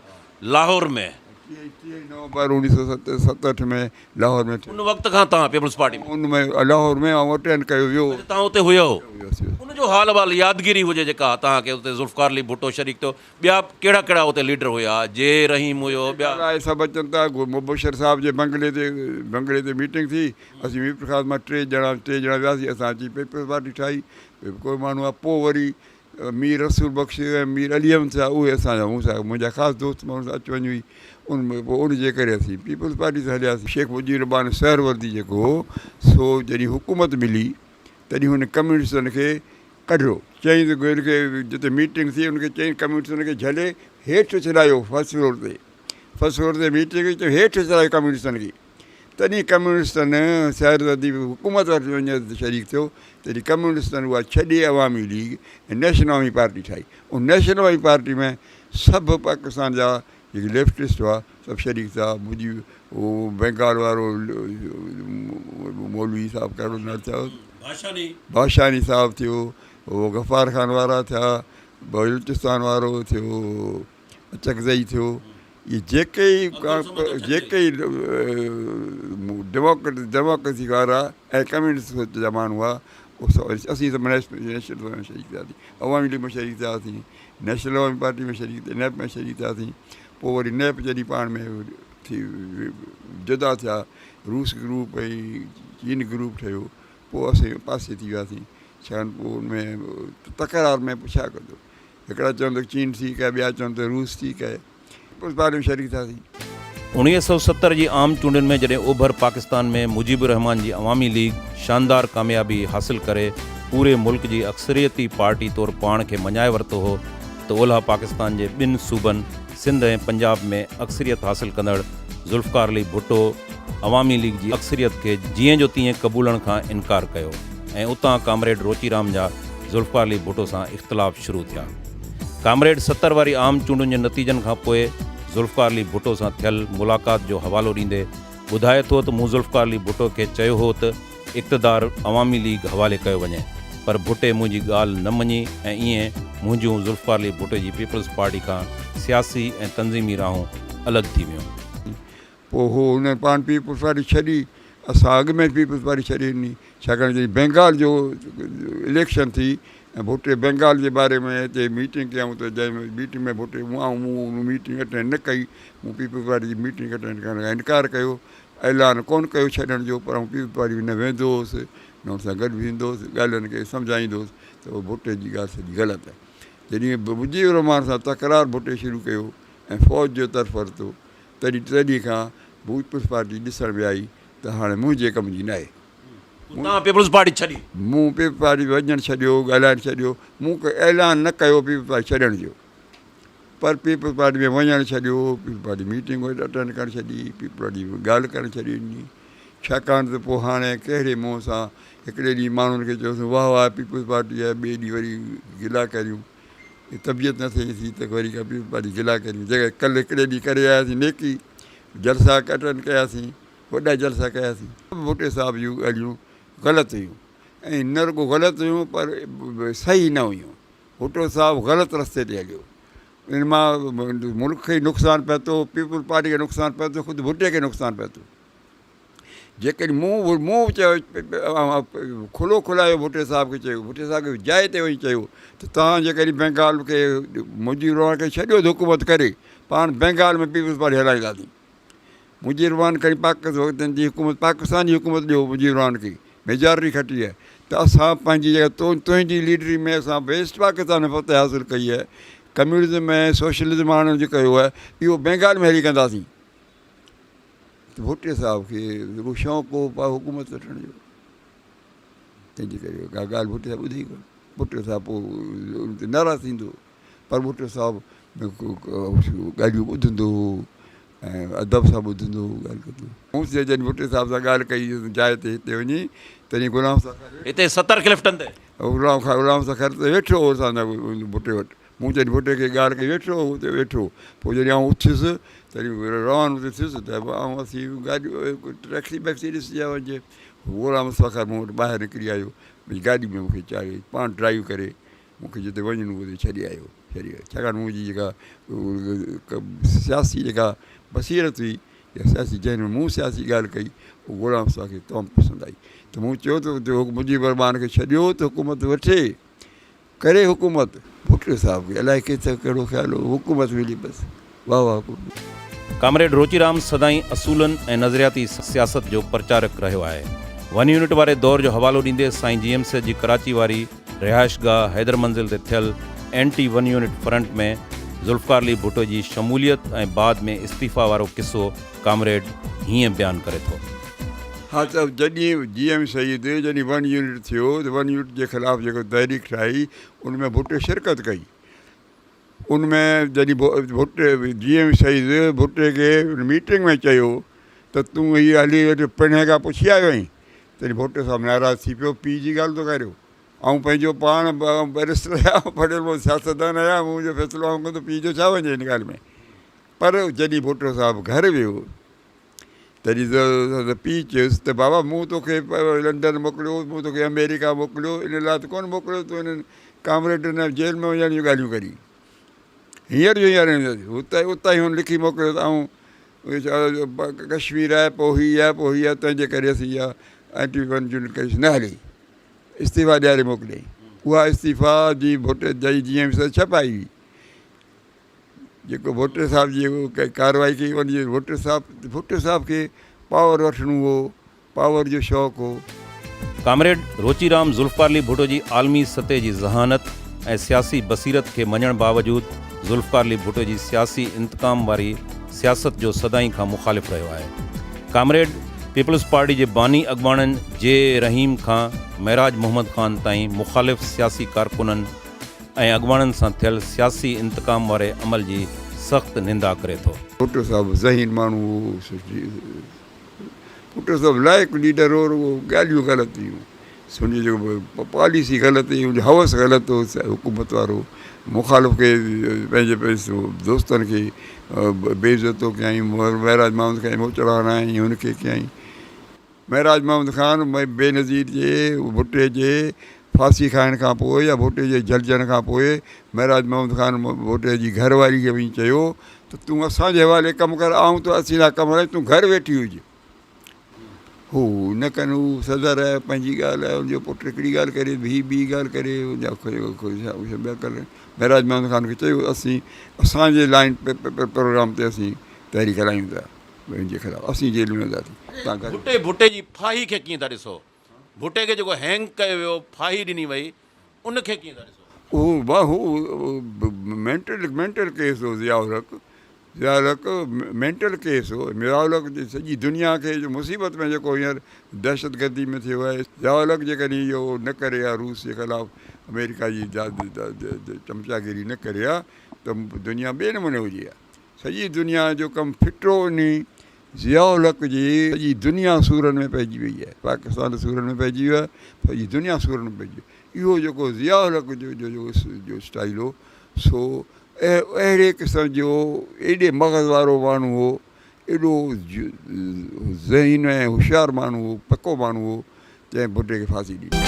[SPEAKER 1] لاهور ۾.
[SPEAKER 2] 30 نومبر 1967 ۾ لاهور ۾ ٿيو.
[SPEAKER 1] ان وقت کان توهان پيپلز پارٽي ۾.
[SPEAKER 2] ان ۾ لاهور ۾ آئون اٽينڊ ڪيو ويو.
[SPEAKER 1] اڇا توهان اتي هيو. ان جو حال احوال يادگيري هجي جيڪا توهان کي اتي ذوالفقار علي ڀٽو شريڪ ٿيو ٻيا ڪهڙا ڪهڙا اتي ليڊر هيا جي رحيم هيو ٻيا.
[SPEAKER 2] اهي سڀ اچن ٿا مبشر صاحب جي بنگلي تي بنگلي تي ميٽنگ ٿي اسين ميرپورخاص مان ٽي ڄڻا ٽي ڄڻا وياسين اسان اچي پيپلز پارٽي ٺاهي ڪو ماڻهو آ پوء وري مير رسول بخش ۽ مير علي احمد صاحب اهي اسان جا مون سان منهنجا خاص دوست ماڻهن سان اچ وڃ هئي ان ۾ پوء ان جي ڪري اسين پيپلز پارٽي سان هلياسين. شيخ مجيب الرحمان سهروردي جيڪو هو سو جڏهن حڪومت ملي تڏهن هن ڪميونسٽن کي ڪڍيو چيائين ته هن کي جتي ميٽنگ ٿي ان کي چيائين ڪميونسٽن کي جهلي هيٺ اڇلايو فرسٽ فلور تي فرسٽ فلور تي ميٽنگ هئي چيائين هيٺ اڇلايو ڪميونسٽن کي تڏهن ڪميونسٽن سهروردي به حڪومت وٽ وڃي شريڪ ٿيو، تڏهن ڪميونسٽن اها ڇڏي عوامي ليگ ۽ نيشنل عوامي پارٽي ٺاهي. ان نيشنل عوامي پارٽي ۾ سڀ پاڪستان جا جيڪي ليفٽسٽ هئا سڀ شريڪ ٿيا. مجيب اهو بينگال وارو مولوي صاحب ڪهڙو نالو ٿيو ڀاشاني صاحب ٿيو، اهو غفار خان وارا ٿيا، بلوچستان وارو ٿيو، اچڪزئي ٿيو. اهي جيڪي ئي جيڪي ئي ڊيموڪريسي وارا ۽ ڪميونسٽ سوچ جا ماڻهو هئا اهي سڀ اسين سڀ نيشنل ۾ شريڪ ٿياسين عوامي ليگ ۾ شريڪ ٿياسين نيشنل عوامي پارٽي ۾ شريڪ نيپ ۾ شريڪ ٿياسين پوء وري نيپ جڏهن پاڻ ۾ ٿي جدا ٿيا روس گروپ ۽ چين گروپ ٺهيو پوء اسين پاسي ٿي وياسين ڇاڪاڻ پوء ان ۾ تڪرار ۾ پوء ڇا ڪندو هڪڙا چون ته چين ٺيڪ آهي ٻيا چون ته روس ٺيڪ آهي پوء پاڻ به شريڪ ٿياسين.
[SPEAKER 1] 1970 جي عام چونڊن ۾ جڏهن اوڀر پاڪستان ۾ مجيب الرحمان جي عوامي ليگ شاندار ڪاميابي حاصل ڪري پوري ملڪ جي اڪثريتي پارٽي طور پاڻ کي مڃائي ورتو هو ته اولهه پاڪستان جي ٻن صوبن سنڌ ۽ پنجاب ۾ اڪثريت حاصل ڪندڙ ذوالفقار علي ڀٽو عوامي ليگ جي اڪثريت کي جيئن جو تيئن قبولڻ کان انڪار ڪيو ۽ اتان ڪامريڊ روچي رام جا ذوالفقار علي ڀٽو سان اختلاف شروع ٿيا. ڪامريڊ 70 واري عام چونڊن جي نتيجن کان پوء ذوالفقار علي ڀٽو سان ٿيل ملاقات جو حوالو ڏيندي ٻڌائي ٿو ته مون ذوالفقار علي ڀٽو کي چيو هو ته اقتدار عوامي ليگ حوالي ڪيو وڃي پر ڀٽي منهنجي ڳالهه نه مڃي ۽ ائين منهنجون ذوالفقار علي ڀٽي جي پيپلز پارٽي کان سياسي ۽ تنظيمي راهون الڳ ٿي ويون.
[SPEAKER 2] پوء هو هن پاڻ پيپلز پارٽي ڇڏي، اسان اڳ ۾ پيپلز پارٽي ڇڏي ڏني، ڇاڪاڻ جڏهن بينگال جو اليڪشن ٿي ۽ ڀٽي بينگال جي باري ۾ هتي ميٽنگ ڪيائون ته جنهن ميٽنگ ۾ ڀٽي مون آئون مون ميٽنگ اٽينڊ نه ڪئي، مون پيپلز پارٽي جي ميٽنگ اٽينڊ ڪرڻ کان انڪار ڪيو، اعلان ڪونه ڪيو ڇڏڻ جو پر آئون پيپلز پارٽي ۾ نه ويندو هوس نه ان سان گڏ ويندو هوس، ڳالهين کي سمجهائيندو هوس ته ڀٽي جي ڳالهه سڄي غلط آهي. جڏهن مجيب الرحمان سان تڪرار ڀٽي شروع ڪيو ۽ فوج جو طرف ورتو تڏهن تڏهن کان پيپلز پارٽي ڏسڻ ۾ آئي ته هاڻي منهنجي ڪم جي ناهي.
[SPEAKER 1] پوء توهان پيپلز پارٽي ڇڏي؟
[SPEAKER 2] مون پيپلز پارٽي ۾ وڃڻ ڇڏيو، ڳالهائڻ ڇڏيو. مون ڪو اعلان نه ڪيو پيپلز پارٽي ڇڏڻ جو، پر پيپلز پارٽي ۾ وڃڻ ڇڏيو، پيپلز پارٽي ميٽنگ اٽينڊ ڪرڻ ڇڏي، پيپلز پارٽي ۾ ڳالهه ڪرڻ ڇڏي ڏني. ڇاڪاڻ ته پوء هاڻي ڪهڙي منهن سان هڪڙي ڏينهن ماڻهن کي چيوسين واهه واهه پيپلز پارٽي آهي، ٻئي ڏينهن وري گلا ڪريون. طبيعت نه ٿئي ٿي ته وري ڪا پيپلز پارٽي گلا ڪريون. جيڪا ڪلهه هڪڙي ڏينهن ڪري آياسين نيڪي، جلسا اٽينڊ ڪياسين. وڏا جلسا ڪياسين. ڀٽي صاحب جون ڳالهيون غلط هيون ۽ نه رڳو غلط هيون پر صحيح نه هيون. ڀٽو صاحب غلط رستي تي هليو. ان مان ملڪ کي نقصان پهتو، پيپلز پارٽي کي نقصان پهتو، خود ڀٽي کي نقصان پهتو. جيڪڏهن مون مون چيو کلو کلايو ڀٽي صاحب کي چيو، ڀٽي صاحب کي جاء تي وڃي چيو ته توهان جيڪڏهن بينگال کي مجيب الرحمان کي ڇڏيو ته حڪومت ڪري، پاڻ بينگال ۾ پيپلز پارٽي هلائينداسين. مجيب الرحمان کڻي پاڪستان جي حڪومت پاڪستان جي حڪومت ڏيو مجيب الرحمان کي ميجارٽي کٽي آهي ته اسان پنهنجي جيڪا تو تنهنجي ليڊري ۾ اسان ويسٽ پاڪستان ۾ فتح حاصل ڪئي آهي ڪميونزم ۽ سوشلزم آڻڻ جو ڪيو آهي اهو بينگال ۾ هلي ڪنداسين ته ڀٽي صاحب کي رڳو شوق هو حڪومت وٺڻ جو تنهن جي ڪري ڪا ڳالهه ڀٽي صاحب ٻڌي ڪونه ڀٽي صاحب پوء ان تي ناراض ٿيندو پر ڀٽو صاحب ڳالهيون ٻڌندو هو ۽ ادب سان ٻڌندو هو ڳالهه ڪندو هو. مون جڏهن ڀٽي صاحب سان ڳالهه ڪئي جاء تي هتي وڃي تڏهن غلام صاحب
[SPEAKER 1] هتي ستر ڪلفٽن تي.
[SPEAKER 2] غلام خان غلام صاحب خير ته ويٺو هو اسان سان ڀٽي وٽ. مون جڏهن ڀٽي کي ڳالهه ڪئي ويٺو هو اتي ويٺو هو. پوء جڏهن آئون اٿيس تڏهن روانو ٿي ٿيس ته آئون اسين گاڏي ٽيڪسي بيڪسي ڏسجي وڃجي. غلام مصطفيٰ خان مون وٽ ٻاهر نڪري آيو گاڏي ۾ مون کي چاڙهي پاڻ ڊرائيو ڪري مون کي جتي وڃڻو هو اتي ڇڏي آيو ڇڏي آيو ڇاڪاڻ منهنجي جيڪا سياسي جيڪا بصيرت هئي يا سياسي جنهن ۾ مون سياسي ڳالهه ڪئي اهو غلام مصطفيٰ کي تمام پسند آئي ته مون چيو ته مجيب الرحمان کي ڇڏيو ته حڪومت وٺي ڪري حڪومت ڀٽو صاحب کي الائي ڪيترو ڪهڙو خيال هو حڪومت ملي بس واهه واهه حڪومت.
[SPEAKER 1] ڪامريڊ روچيرام سدائين اصولن ۽ نظرياتي سياست جو پرچارڪ رهيو آهي. ون يونٽ واري دور جو حوالو ڏيندي سائين جي ايم سيد جي ڪراچي واري رهائشگاهه حيدر منزل تي ٿيل anti one unit front ۾ Zulfikar Ali Bhutto جي شموليت ۽ بعد ۾ استعيفيٰ وارو قصو ڪامريڊ هيئن بيان ڪري ٿو.
[SPEAKER 2] ها ته جڏهن جي ايم سيد جڏهن ون يونٽ ٿيو ته ون يونٽ جي خلاف جيڪو تحريڪ ٺاهي ان ۾ ڀٽي شرڪت ڪئي. ان ۾ جڏهن ڀٽي جي ايم سيد ڀٽي کي ميٽنگ ۾ چيو ته تون هي هلي ويٺ پڻهين کان پڇي آيو آهين تڏهن ڀٽو صاحب ناراض ٿي پيو پيء جي ڳالهه ٿو ڪريو آئون پنهنجو پاڻ بئريسٽر آهيان پڙهيل سياستدان آهيان منهنجو فيصلو آئون ڪندو پيء جو ڇا وڃي هن ڳالهه ۾ پر جڏهن ڀٽو صاحب گهر ويو تڏهن پيء چيس ته بابا مون توکي لنڊن موڪليو، مون توکي آمريڪا موڪليو، ان لاء ته ڪونه موڪليو تون انهن ڪامريڊن ۽ جيل ۾ وڃڻ جون ڳالهيون ڪرين. هينئر جو هينئر اتان ئي هن لکي موڪليو ته آئون ڪشمير آهي پوء هي آهي پوء هي آهي تنهنجي ڪري اسين اها اينٽي ون يونٽ ڪيس نه هلي. استعيفا ڏياري موڪليائين. اها استعيفا جي ڀٽي جي ايم سيد ڇپائي هئي. جيڪو ڀٽي صاحب جي ڪارروائي ڪئي ان جي ڀٽي صاحب ڀٽي صاحب کي پاور وٺڻو هو پاور جو شوق هو.
[SPEAKER 1] ڪامريڊ روچيرام ذوالفقار علي ڀٽو جي عالمي سطح جي ذهانت ۽ سياسي بصيرت کي مڃڻ باوجود ذوالفقار علي ڀٽو جي سياسي انتقام واري سياست جو سدائين کان مخالف رهيو آهي. ڪامريڊ پيپلز پارٽي جي باني اڳواڻن جي اي رحيم کان معراج محمد خان تائين مخالف سياسي ڪارڪنن ۽ اڳواڻن سان ٿيل سياسي انتقام واري عمل جي سخت نندا ڪري ٿو.
[SPEAKER 2] ڀٽو صاحب ذهين ماڻهو هو، ڀٽو صاحب لائق ليڊر هو، رڳو ڳالهيون غلط هيون. سن جي جيڪو پاليسي غلط هئي ان جو حوس غلط هو حڪومت وارو مخالف کي پنهنجي پنهنجي دوستن کي بي عزتو ڪيائين معراج محمد کي موچڙا هڻايائين هن کي ڪيائين معراج محمد خان بينظير جي ڀٽي جي ڦاسي کائڻ کان پوء يا ڀٽي جي جهلجڻ کان پوء معراج محمد خان ڀٽي جي گهر واري کي وڃي چيو ته تون اسان جي حوالي ڪم ڪر آئون ته اسين لاء ڪم هلايان تون گهر ويٺي هج. هو نه ڪن هو صدر آهي پنهنجي ڳالهه آهي ان جو پٽ هڪڙي ڳالهه ڪري هي ٻي ڳالهه ڪري ٻيا ڪن معراج محمد خان کي چيو اسين اسان جي لائن پروگرام تي اسين تحريڪ هلايون ٿا ان جي خلاف اسين جيل ۾ وينداسين
[SPEAKER 1] ڀٽي ڀٽي جي ڦاهي کي ڪيئن ٿا ڏسو ڀٽي کي جيڪو هينگ ڪيو ويو ڦاهي ڏني وئي ان کي ڪيئن ٿا ڏسو.
[SPEAKER 2] اهو مينٽل مينٽل ڪيس هو ضياء الحق ضياء الحق مينٽل ڪيس هو ضياء الحق سڄي دنيا کي جو مصيبت ۾ جيڪو هينئر دهشتگردي ۾ ٿيو آهي ضياء الحق جيڪڏهن اهو نه ڪري ها روس جي خلاف آمريڪا جي چمچاگيري نه ڪري ها ته دنيا ٻئي نموني هجي ها سڄي دنيا جو ڪم ڦٽو انهي ضياء الحق جي سڄي دنيا سورن ۾ پئجي وئي آهي پاڪستان سورن ۾ پئجي ويو آهي سڄي دنيا سورن ۾ پئجي وئي اهو جيڪو ضياء الحق جو جو اسٽائل هو سو اهڙي قسم جو ايڏي مغز وارو ماڻهو هو، ايڏو ذهين ۽ هوشيار ماڻهو هو، پڪو ماڻهو هو، تنهن ڀٽي کي ڦاسي ڏني.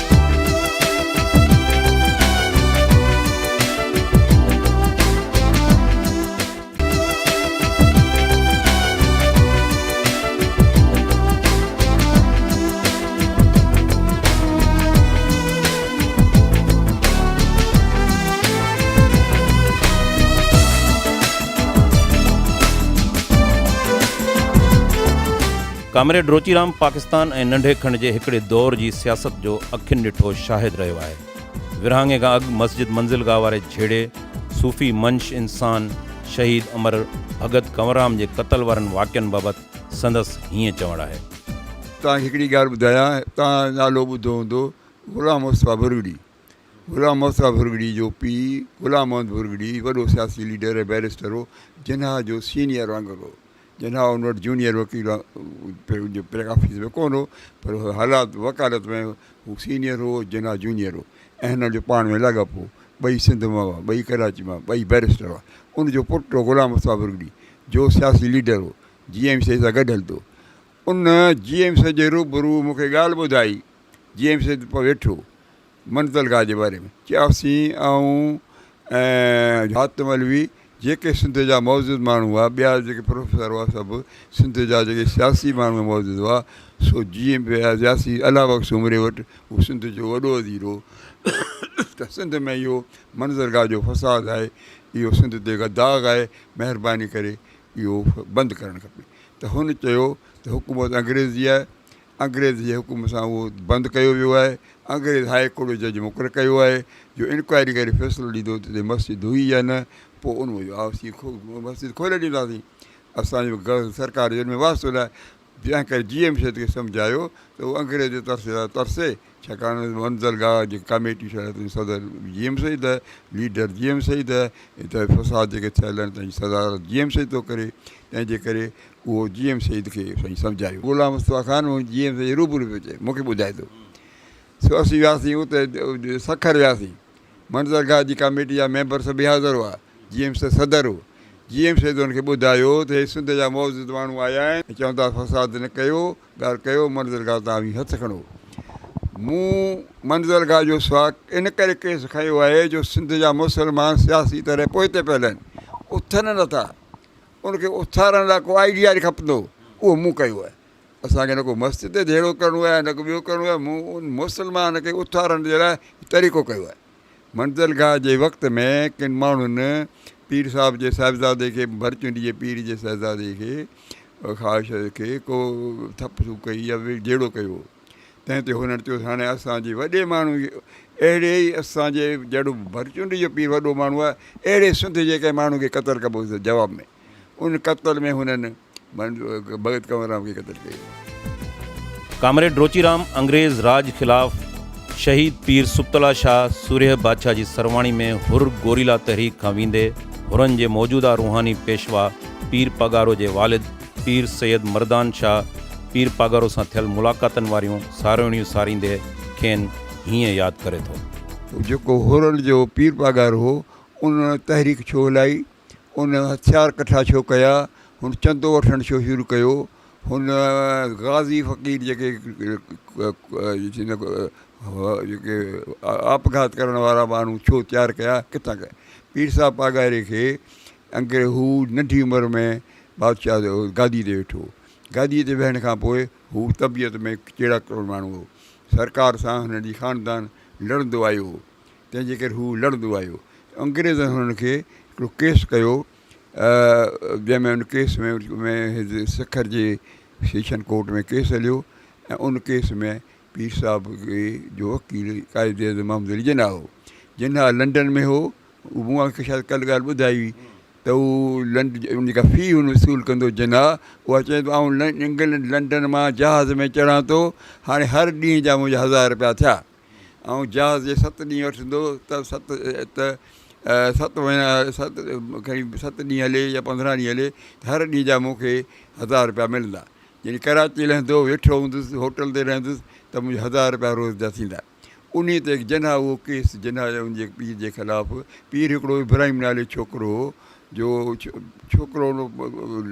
[SPEAKER 1] ڪامريڊ روچيرام پاڪستان ۽ ننڍي کنڊ جي هڪڙي دور جي سياست جو اکين ڏٺو شاهد رهيو آهي. ورهاڱي کان اڳ مسجد منزلگاهه واري جهيڙي، صوفي منش انسان شهيد امر ڀڳت ڪنوررام جي قتل وارن واقعن بابت سندس هيئن چوڻ آهي.
[SPEAKER 2] توهان کي هڪڙي ڳالهه ٻڌايان، توهان نالو ٻڌو هوندو غلام مصطفيٰ ڀرڳڙي. غلام مصطفيٰ ڀرڳڙي جو پيء غلام محمد ڀرڳڙي وڏو سياسي ليڊر ۽ بئريسٽر هو. جناح جو سينيئر وانگر هو. جناح ان وٽ جونيئر وڪيل آفيس ۾ ڪونه هو پر حالات وڪالت ۾ هو سينيئر هو جناح جونيئر هو ۽ هنن جو پاڻ ۾ لاڳاپو هو. ٻئي سنڌ مان هئا، ٻئي ڪراچي مان، ٻئي بئريسٽر هئا. ان جو پٽ هو غلام مصطفيٰ ڀرڳڙي جو سياسي ليڊر هو. جي ايم سيد سان گڏ هلندو هو. ان جي ايم سيد جي روبرو مون کي ڳالهه ٻڌائي. جي ايم سيد ويٺو منزلگاهه جي باري ۾ چياسين آئون ۽ حاتم علوي جيڪي سنڌ جا معزز ماڻهو هئا ٻيا جيڪي پروفيسر هئا سڀ سنڌ جا جيڪي سياسي ماڻهو معزز هئا سو جي ايم سياسي الله بخش سومري وٽ هو سنڌ جو وڏو وزير هو ته سنڌ ۾ اهو منزلگاهه جو فساد آهي اهو سنڌ تي داغ آهي مهرباني ڪري اهو بند ڪرڻ کپي ته هن چيو ته حڪومت انگريز جي آهي انگريز جي حڪم سان اهو بند ڪيو ويو آهي. انگريز هاء ڪورٽ جو جج مقرر ڪيو آهي جو انڪوائري ڪري فيصلو ڏيندو ته هتي مسجد هئي يا نه پوء ان موجب اسين مسجد کولي ڏينداسين. اسان جو سرڪار جو ان ۾ واسطو ناهي. جنهن ڪري جي ايم سيد کي سمجهايو ته هو انگريز جي ترسي لاء ترسي ڇاڪاڻ ته منزلگاهه جي ڪاميٽي ٺهيل تنهن صدر جي ايم سيد آهي، ليڊر جي ايم سيد آهي ته فساد جيڪي ٿيل آهن تنهن جي صدارت جي ايم سيد ٿو ڪري تنهن جي ڪري اهو جي ايم سيد کي سائين سمجهايو. غلام مصطفيٰ خان مون جي ايم سيد جي روبرو پيو چئي مون کي ٻڌائي ٿو. سو اسين وياسين اتي سکر وياسين. منظرگاهه جي ڪاميٽي جا ميمبر سڀئي حاضر هئا. جي ايم سيد صدر هو. جي ايم سيد هن کي ٻڌايو ته هي سنڌ جا معزز ماڻهو آيا آهن ۽ چون ٿا فساد نه ڪيو، ڳالهه ڪيو، منزلگاهه تان اوهين هٿ کڻو. مون منزلگاهه جو سواق ان ڪري ڪيس کنيو آهي جو سنڌ جا مسلمان سياسي طرح پوئتي پيل آهن، اٿن نٿا. ان کي اٿارڻ لاء ڪو آئيڊيا کپندو هو، اهو مون ڪيو آهي. اسان کي نه ڪو مسجد تي جهيڙو ڪرڻو آهي نه ڪو ٻيو ڪرڻو آهي، مون ان مسلمان کي اٿارڻ جي لاء طريقو ڪيو آهي. منزلگاهه جي وقت ۾ ڪن ماڻهن پير صاحب جي صاحبزادي کي ڀرچونڊي جي پير جي صاحبزادي کي خواهش کي ڪو ٿپ ٿوڪ ڪئي يا جهيڙو ڪيو هو. تنهن تي هنن چيو ته هاڻي اسان جي وڏي ماڻهو اهڙي ئي اسان جي جهڙو ڀرچونڊي جو پير وڏو ماڻهو آهي اهڙي سنڌ جي ڪنهن ماڻهو کي قتل ڪبو ته جواب ۾ ان قتل ۾ هنن ڀڳت ڪنور رام کي قتل ڪيو.
[SPEAKER 1] ڪامريڊ روچيرام انگريز راڄ خلاف شهيد پير سبط الله شاهه سورهيه بادشاهه جي سرواڻي ۾ حر گوريلا تحريڪ کان ويندي حرن جي موجوده روحاني پيشوا پير پاڳارو جي والد پير سيد مردان شاهه پير پاڳارو سان ٿيل ملاقاتن واريون ساروڻيون ساريندي کين هيئن ياد ڪري ٿو.
[SPEAKER 2] جيڪو حرن جو پير پاڳارو هو، ان تحريڪ ڇو هلائي؟ ان هٿيار ڪٺا ڇو ڪيا؟ هن چندو وٺڻ ڇو شروع ڪيو؟ هن غازي فقير جيڪي جيڪي آپگهات ڪرڻ وارا ماڻهو ڇو تيار ڪيا؟ ڪٿان ڪيا؟ پير صاحب پاڳاري کي انگريز هو ننڍي عمر ۾ بادشاهه جو گادي تي ويٺو. گادي تي ويهڻ کان پوء هو طبيعت ۾ چيڙاڪڙو ماڻهو هو. سرڪار سان هن جي خاندان لڙندو آيو هو. تنهن جي ڪري هو لڙندو آيو. انگريزن هنن کي هڪڙو ڪيس ڪيو جنهن ۾ ان ڪيس ۾ سکر جي سيشن ڪورٽ ۾ ڪيس هليو ۽ ان ڪيس ۾ پير صاحب جو وڪيل قائد اعظم محمد علي جناح هو. جناح لنڊن ۾ هو. مون اوهان کي شايد ڪلهه ڳالهه ٻڌائي هئي ته هو لنڊ ان جيڪا في هن وصول ڪندو جناح اها چئي ٿو آئون انگلينڊ لنڊن مان جهاز ۾ چڙهان ٿو هاڻي هر ڏينهن جا منهنجا هزار رپيا ٿيا. آئون جهاز جي ست ڏينهن وٺندو ته ست ته ست مهينا ست کڻي ست ڏينهن هلي يا 15 ڏينهن هلي ته هر ڏينهن جا مون کي هزار رپيا ملندا. يعني ڪراچي لهندو ويٺو هوندس هوٽل تي رهندس ته منهنجا هزار رپيا روز جا ٿيندا. انهي تي جناح اهو ڪيس جناح ان جي پيء جي خلاف پير هڪڙو ابراهيم نالي ڇوڪرو هو جو ڇوڪرو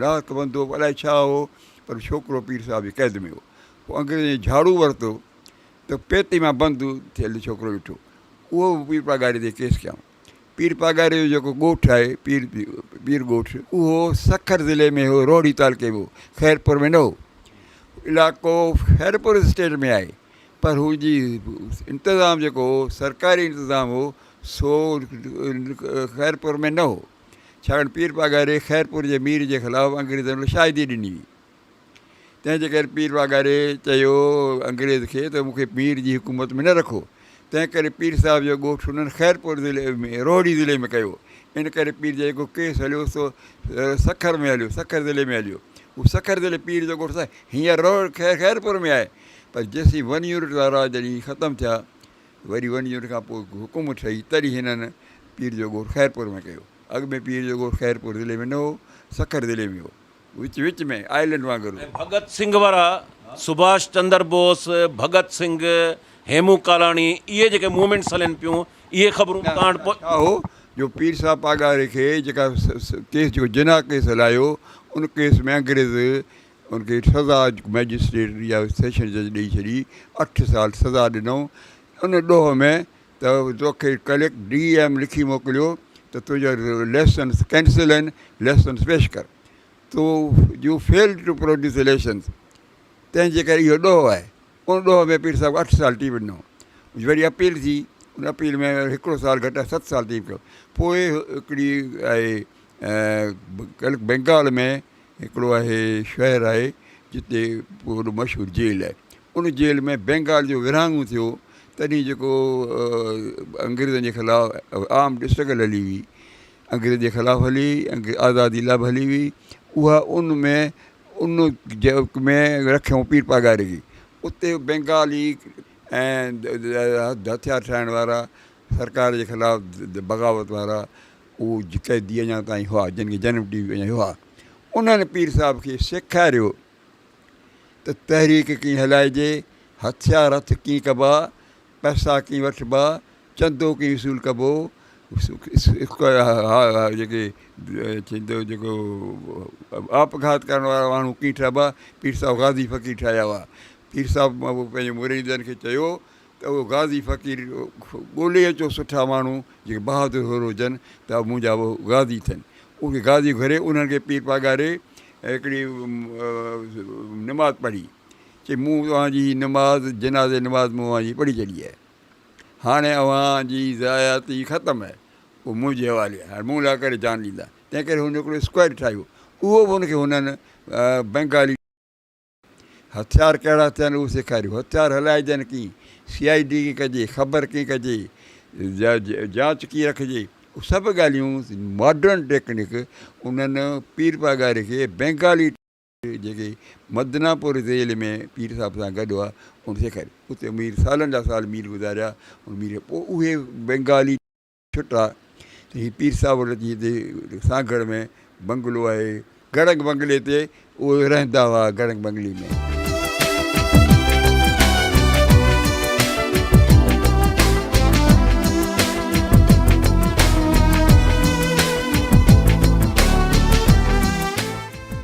[SPEAKER 2] لاحق بندو الائي ڇا هو پر ڇوڪرو پير صاحب جي قيد ۾ هو. پوء انگريزن جهاڙو ورتو ته پيتي مان بند ٿيل ڇوڪرو ڏٺو. اهو به پير پاڳاري تي ڪيس ڪيائون. پير پاڳاري جو جيڪو ڳوٺ آهي پير پير ڳوٺ اهو سکر ضلعي ۾ هو روهڙي تعلقي ۾ هو خيرپور ۾ نه هو. علائقو خيرپور اسٽيٽ ۾ آهي پر هو جي انتظام جيڪو هو سرڪاري انتظام هو سو خيرپور ۾ نه هو. ڇاڪاڻ پير پاڳاري خيرپور جي مير جي خلاف انگريزن وٽ شاهدي ڏني هئي. تنهن جي ڪري پير پاڳاري چيو انگريز کي ته مون کي مير جي حڪومت ۾ نه رکو. تنهن ڪري پير صاحب جو ڳوٺ انهن خيرپور ضلعي ۾ روهڙي ضلعي ۾ ڪيو. ان ڪري پير جو جيڪو ڪيس هليو سو سکر ۾ هليو، سکر ضلعي ۾ هليو. هو سکر ضلعي پير جو ڳوٺ هينئر خيرپور ۾ آهي پر جيسين ون يونٽ وارا جڏهن ختم ٿيا وري ون يونٽ کان پوء حڪومت ٺهي تڏهن هنن پير جو ڳوٺ خيرپور ۾ ڪيو. اڳ ۾ پير جو ڳوٺ خيرپور ضلعي ۾ نه هو، سکر ضلعي ۾ هو. وچ وچ ۾ آئلنڊ وانگر هو.
[SPEAKER 1] ۽ ڀڳت سنگهه وارا، سڀاش چندر بوس، ڀڳت سنگهه، هيمون ڪالاڻي، اهي جيڪي موومينٽس هلن پيون، اهي خبرون به توهان وٽ پهچ.
[SPEAKER 2] ڇا هو جو پير صاحب پاڳاري کي جيڪا ڪيس جيڪو جناح ڪيس هلايو ان ڪيس ۾ انگريز ان کي سزا مئجسٽريٽ يا سيشن جج ڏئي ڇڏي 8 سال سزا ڏنائون ان ڏوهه ۾ ته توکي ڪليڪٽ ڊي ايم لکي موڪليو ته تنهنجا ليسنس ڪينسل آهن ليسنس پيش ڪر تو you fail to produce licence تنهن جي ڪري اهو ڏوهه آهي ان ڏوهه ۾ پير صاحب 8 سال ٽيپ ڏنو وري اپيل ٿي ان اپيل ۾ هڪڙو سال گهٽ 7 سال ٽيپ ڪيو پوء هڪڙي آهي بينگال ۾ هڪڙو آهي شهر آهي جتي وڏو مشهور جيل آهي ان جيل ۾ بينگال جو ورهاڱو ٿيو تڏهن جيڪو انگريزن جي خلاف عام اسٽرگل هلي هئي انگريزن جي خلاف هلي آزادي لاء به هلي هئي اها ان ۾ ان ۾ رکيائون پير پاڳاري کي اتي بينگالي ۽ هٿيار ٺاهڻ وارا سرڪار جي خلاف بغاوت وارا اهي قيدي اڃا تائين هئا جن کي جنم ڏينهن اڃا هئا انهن پير صاحب کي سيکاريو ته تحريڪ ڪيئن هلائجي، هٿيار هٿ ڪيئن ڪبا، پئسا ڪيئن وٺبا، چندو ڪيئن وصول ڪبو، جيڪي ٿيندو جيڪو آپگهات ڪرڻ وارا ماڻهو ڪيئن ٺهبا، پير صاحب غازي فقير ٺاهيا هئا. پير صاحب پنهنجي مريدن کي چيو ته اهو غازي فقير ڳولي اچو سٺا ماڻهو جيڪي بهادر حر هجن ته منهنجا غازي ٿين. اهي غازي گهري انهن کي پير پاڳاري هڪڙي نماز پڙهي. چي مون اوهان جي هي نماز جنازي نماز مون اوهان جي پڙهي ڇڏي آهي. هاڻي اوهان جي حياتي ختم آهي. اهو منهنجي حوالي آهي. هاڻي مون لاء ڪري جان ڏيندا. تنهن ڪري هن هڪڙو اسڪوائڊ ٺاهيو. اهو به هن کي هنن بنگالي. هٿيار ڪهڙا ٿين اهو سيکاريو، هٿيار هلائجن ڪيئن، سي I D ڪيئن ڪجي، خبر ڪيئن ڪجي، جاچ ڪيئن رکجي، اهي سڀ ڳالهيون ماڊرن ٽيڪنڪ انهن پير پاڳاري کي بينگالي جيڪي مدناپور جيل ۾ پير صاحب سان گڏ هئا ان سيکاريو. اتي مير سالن جا سال مير گذاريا، ان مير پوء اهي بينگالي. ڇٽا ته هي پير صاحب وٽ اچي هتي سانگهڙ ۾ بنگلو آهي گڙنگ بنگلي تي اهي رهندا هئا گڙنگ بنگلي ۾.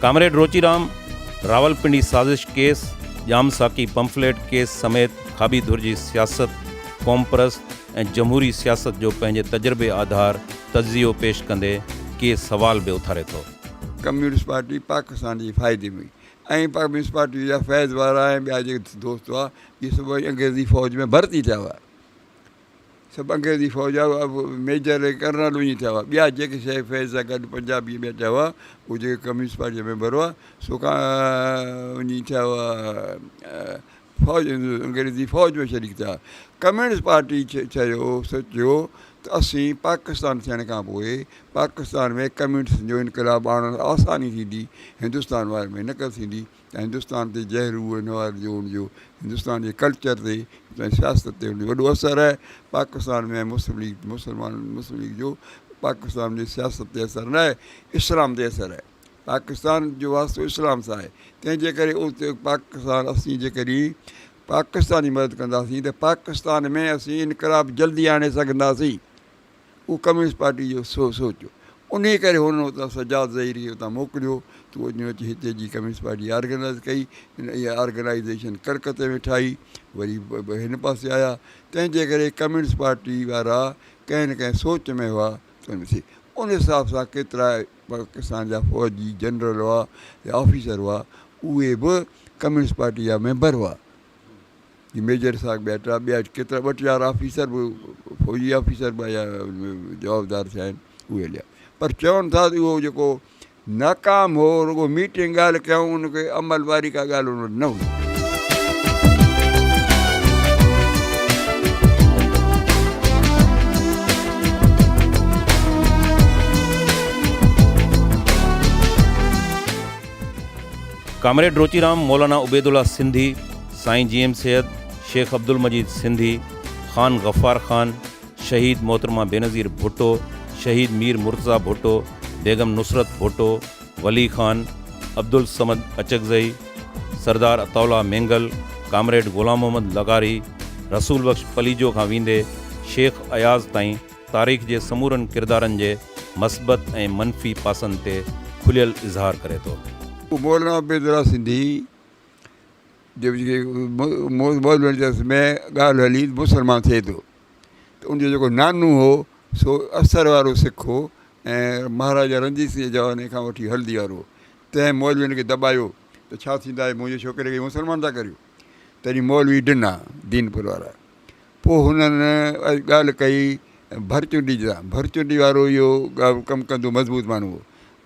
[SPEAKER 1] ڪامريڊ روچيرام راولپنڊي سازش ڪيس، ڄام ساقي پمفليٽ ڪيس سميت کاٻي ڌر جي سياست، قومپرست ۽ جمهوري سياست جو پنهنجي تجربي آڌار تجزيو پيش ڪندي ڪي سوال به اٿاري ٿو.
[SPEAKER 2] ڪميونسٽ پارٽي پاڪستان جي فائدي ۾ هئي ۽ ڪميونسٽ پارٽي جا فيض وارا ۽ ٻيا جيڪي دوست هئا اهي سڀ انگريزي فوج ۾ ڀرتي ٿيا هئا. سڀ انگريزي فوج جا ميجر ۽ ڪرنل وڃي ٿيا هئا. ٻيا جيڪي شيخ فيض سان گڏ پنجابي ٻيا ٿيا هئا، اهي جيڪي ڪميونسٽ پارٽي جا ميمبر هئا، سو وڃي ٿيا هئا فوج انگريزي فوج ۾ شريڪ ٿيا. ڪميونسٽ پارٽي چيو سوچيو ته اسين پاڪستان ٿيڻ کان پوء پاڪستان ۾ ڪميونسٽن جو انقلاب آڻڻ آساني ٿيندي، هندستان وارن ۾ نه ڪا ٿيندي. ته هندستان تي جهرو ۽ نوار جو ان جو هندستان جي ڪلچر تي ۽ سياست تي ان جو وڏو اثر آهي پاڪستان ۾ مسلم ليگ مسلمان مسلم ليگ جو پاڪستان جي سياست تي اثر نه آهي اسلام تي اثر آهي پاڪستان جو واسطو اسلام سان آهي تنهن جي ڪري اتي پاڪستان اسين جيڪڏهن پاڪستان جي مدد ڪنداسين ته پاڪستان ۾ اسين انقلاب جلدي آڻي سگهنداسين اهو ڪميونسٽ پارٽي جو سوچ هو. انهيء ڪري هنن اتان سجاد ظهير کي اتان موڪليو ته وڃي اچي هتي جي ڪميونسٽ پارٽي آرگنائيز ڪئي. هن اها آرگنائيزيشن ڪلڪتي ۾ ٺاهي وري هن پاسي آيا. تنهن جي ڪري ڪميونسٽ پارٽي وارا ڪنهن نه ڪنهن سوچ ۾ هئا ته ان حساب سان ڪيترا پاڪستان جا فوجي جنرل هئا يا آفيسر هئا اهي به ڪميونسٽ پارٽي جا ميمبر هئا. جي ميجر صاحب ٻيا ٽا ٻيا ڪيترا ٻه چار آفيسر به فوجي آفيسر به آيا جوابدار ٿيا آهن اهي هليا پر چون ٿا ته اهو جيڪو ناڪام هو رڳو ميٽنگ ڳالهه ڪيائون ان کي عمل واري ڪا ڳالهه ان وٽ نه هئي.
[SPEAKER 1] ڪامريڊ روچيرام، مولانا عبيدالله سنڌي، سائين جي ايم سيد، شيخ عبدالمجيد سنڌي، خان غفار خان، شهيد محترمه بينظير ڀٽو، شهيد مير مرتضيٰ ڀٽو، بيگم نصرت ڀٽو، ولي خان، عبدالصمد اچڪزئي، سردار عطاءالله مينگل، ڪامريڊ غلام محمد لغاري، رسول بخش پليجو کان ويندي شيخ اياز تائين تاريخ جي سمورن ڪردارن جي مثبت ۽ منفي پاسن تي کليل اظهار ڪري ٿو.
[SPEAKER 2] مولانا عبيدالله سنڌي جي مولوين جي ۾ ڳالهه هلي ته مسلمان ٿئي ٿو ته ان جو جيڪو نانو هو سو اثر وارو سک هو ۽ مهاراجا رنجيت سنگهه جي زماني کان وٺي هلدي وارو هو تنهن مولوين کي دٻايو ته ڇا ٿيندا آهي منهنجي ڇوڪري کي مسلمان ٿا ڪريو تڏهن مولوي ڊنا دينپور وارا پوء هنن ڳالهه ڪئي ڀرچونڊي جي سان. ڀرچونڊي وارو اهو ڪم ڪندو مضبوط ماڻهو هو.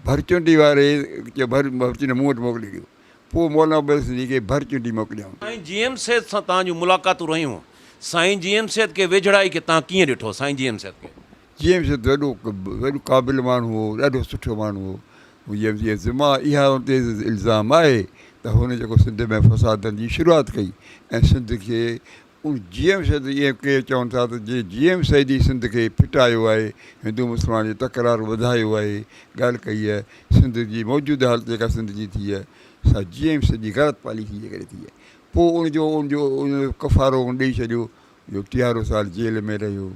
[SPEAKER 2] ڀرچونڊي واري چيو ڀرچونڊي مون وٽ موڪلي ڏيو. پوء مولانا عبيد سنڌي کي ڀرچونڊي موڪليائون.
[SPEAKER 1] سائين جي ايم سيد سان توهان جون ملاقاتون رهيون. سائين جي ايم سيد کي ويجهڙائي کي توهان ڪيئن ڏٺو؟ سائين جي ايم سيد کي.
[SPEAKER 2] جي ايم سيد وڏو وڏو قابل ماڻهو هو، ڏاڍو سٺو ماڻهو هو. جي ايم سيد مان اها ان تي الزام آهي ته هن جيڪو سنڌ ۾ فسادن جي شروعات ڪئي ۽ سنڌ کي ان جي ايم سيد ائين ڪي چون ٿا ته جي جي ايم سيد ئي سنڌ کي ڦٽايو آهي، هندو مسلمان جو تڪرار وڌايو آهي، ڳالهه ڪئي آهي، سنڌ جي موجوده حالت جيڪا سنڌ جي ٿي آهي سا جي ايم سيد جي غلط پاليسي جي ڪري ٿي آهي. پوء ان جو ان جو ان جو ڪفارو هن ڏئي ڇڏيو جو ٽيهارو سال جيل ۾ رهيو.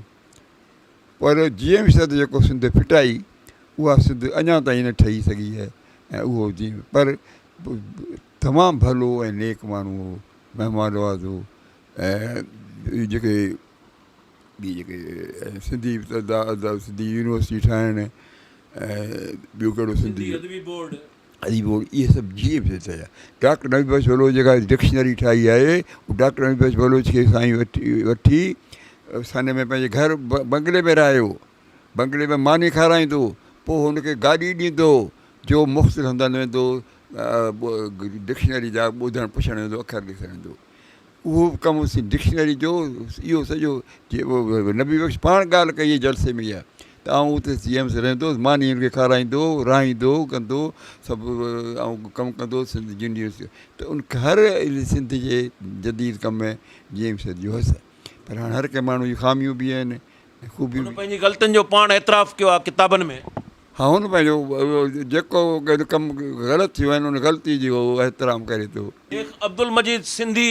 [SPEAKER 2] پر جي ايم سيد جيڪو سنڌ ڦٽائي اها سنڌ اڃا تائين نه ٺهي سگهي آهي ۽ اهو جي پر تمام ڀلو ۽ نيڪ ماڻهو هو، مهمان نواز هو ۽ جيڪي ٻي جيڪي سنڌي سنڌي يونيورسٽي ٺاهڻ ۽ ٻيو ڪهڙو سنڌي
[SPEAKER 1] ادبي بورڊ
[SPEAKER 2] ادبي بورڊ اهي سڀ جي ايم سي ٺاهيا. ڊاڪٽر نبي بخش بلوچ جيڪا ڊڪشنري ٺاهي آهي اهو ڊاڪٽر نبي بخش بلوچ کي سائين وٺي وٺي سن ۾ پنهنجي گهر بنگلي ۾ رهايو بنگلي ۾ ماني کارائيندو هو، پوء هن کي گاڏي ڏيندو هو، جو مختلف هنڌن ويندو هو، ڊڪشنري جا ٻڌڻ پڇڻ ويندو هو، اکر ڏسڻ ويندو هو. اهو به ڪم ڊڪشنري جو اهو سڄو نبي بخش پاڻ ڳالهه ڪئي جلسي ۾ اها ته آئون اتي سي ايم سي رهندو هوس، ماني هن کي کارائيندو هو، رهائيندو هو، ڪندو هو، سڀ آئون ڪم ڪندو هوس سنڌ يونيورسٽي ته ان هر سنڌ جي جديد ڪم ۾ جي ايم سيد جو حص پر هاڻ هر ڪنهن ماڻهو جون خاميون به آهن ۽ خوبيون
[SPEAKER 1] هن پنهنجي غلطين جو پاڻ اعتراف ڪيو آهي ڪتابن ۾.
[SPEAKER 2] ها هن پنهنجو جيڪو ڪم غلط ٿيو آهي ان غلطي جو هو احترام ڪري ٿو.
[SPEAKER 1] شيخ عبدالمجيد سنڌي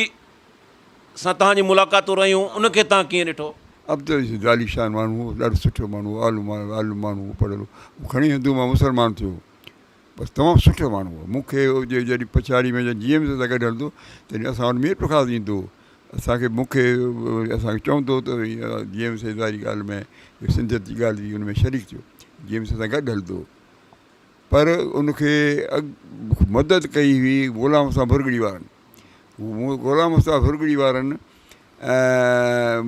[SPEAKER 1] سان توهان جون ملاقاتون رهيون ان کي توهان ڪيئن ڏٺو؟
[SPEAKER 2] عبدالمجيد عاليشان ماڻهو هو، ڏاڍو سٺو ماڻهو هو، عالم ماڻهو هو، پڙهيل هو. هو کڻي هندو مان مسلمان ٿيو هو. پر تمام سٺو ماڻهو هو. مون کي جڏهن پڇاڙي ۾ جڏهن جي ايم سيد سان گڏ هلندو تڏهن اسان وٽ ميرپورخاص ايندو هو. اسان کي مون کي اسان کي چوندو هو ته جي ايم سيد واري ڳالهه ۾ سنڌيت جي ڳالهه هئي ان ۾ شريڪ ٿيو. جي ايم سيد سان گڏ هلندو هو. پر ان کي مدد ڪئي هئي غلام حسين ڀرڳڙي وارن. غلام حسين ڀرڳڙي وارن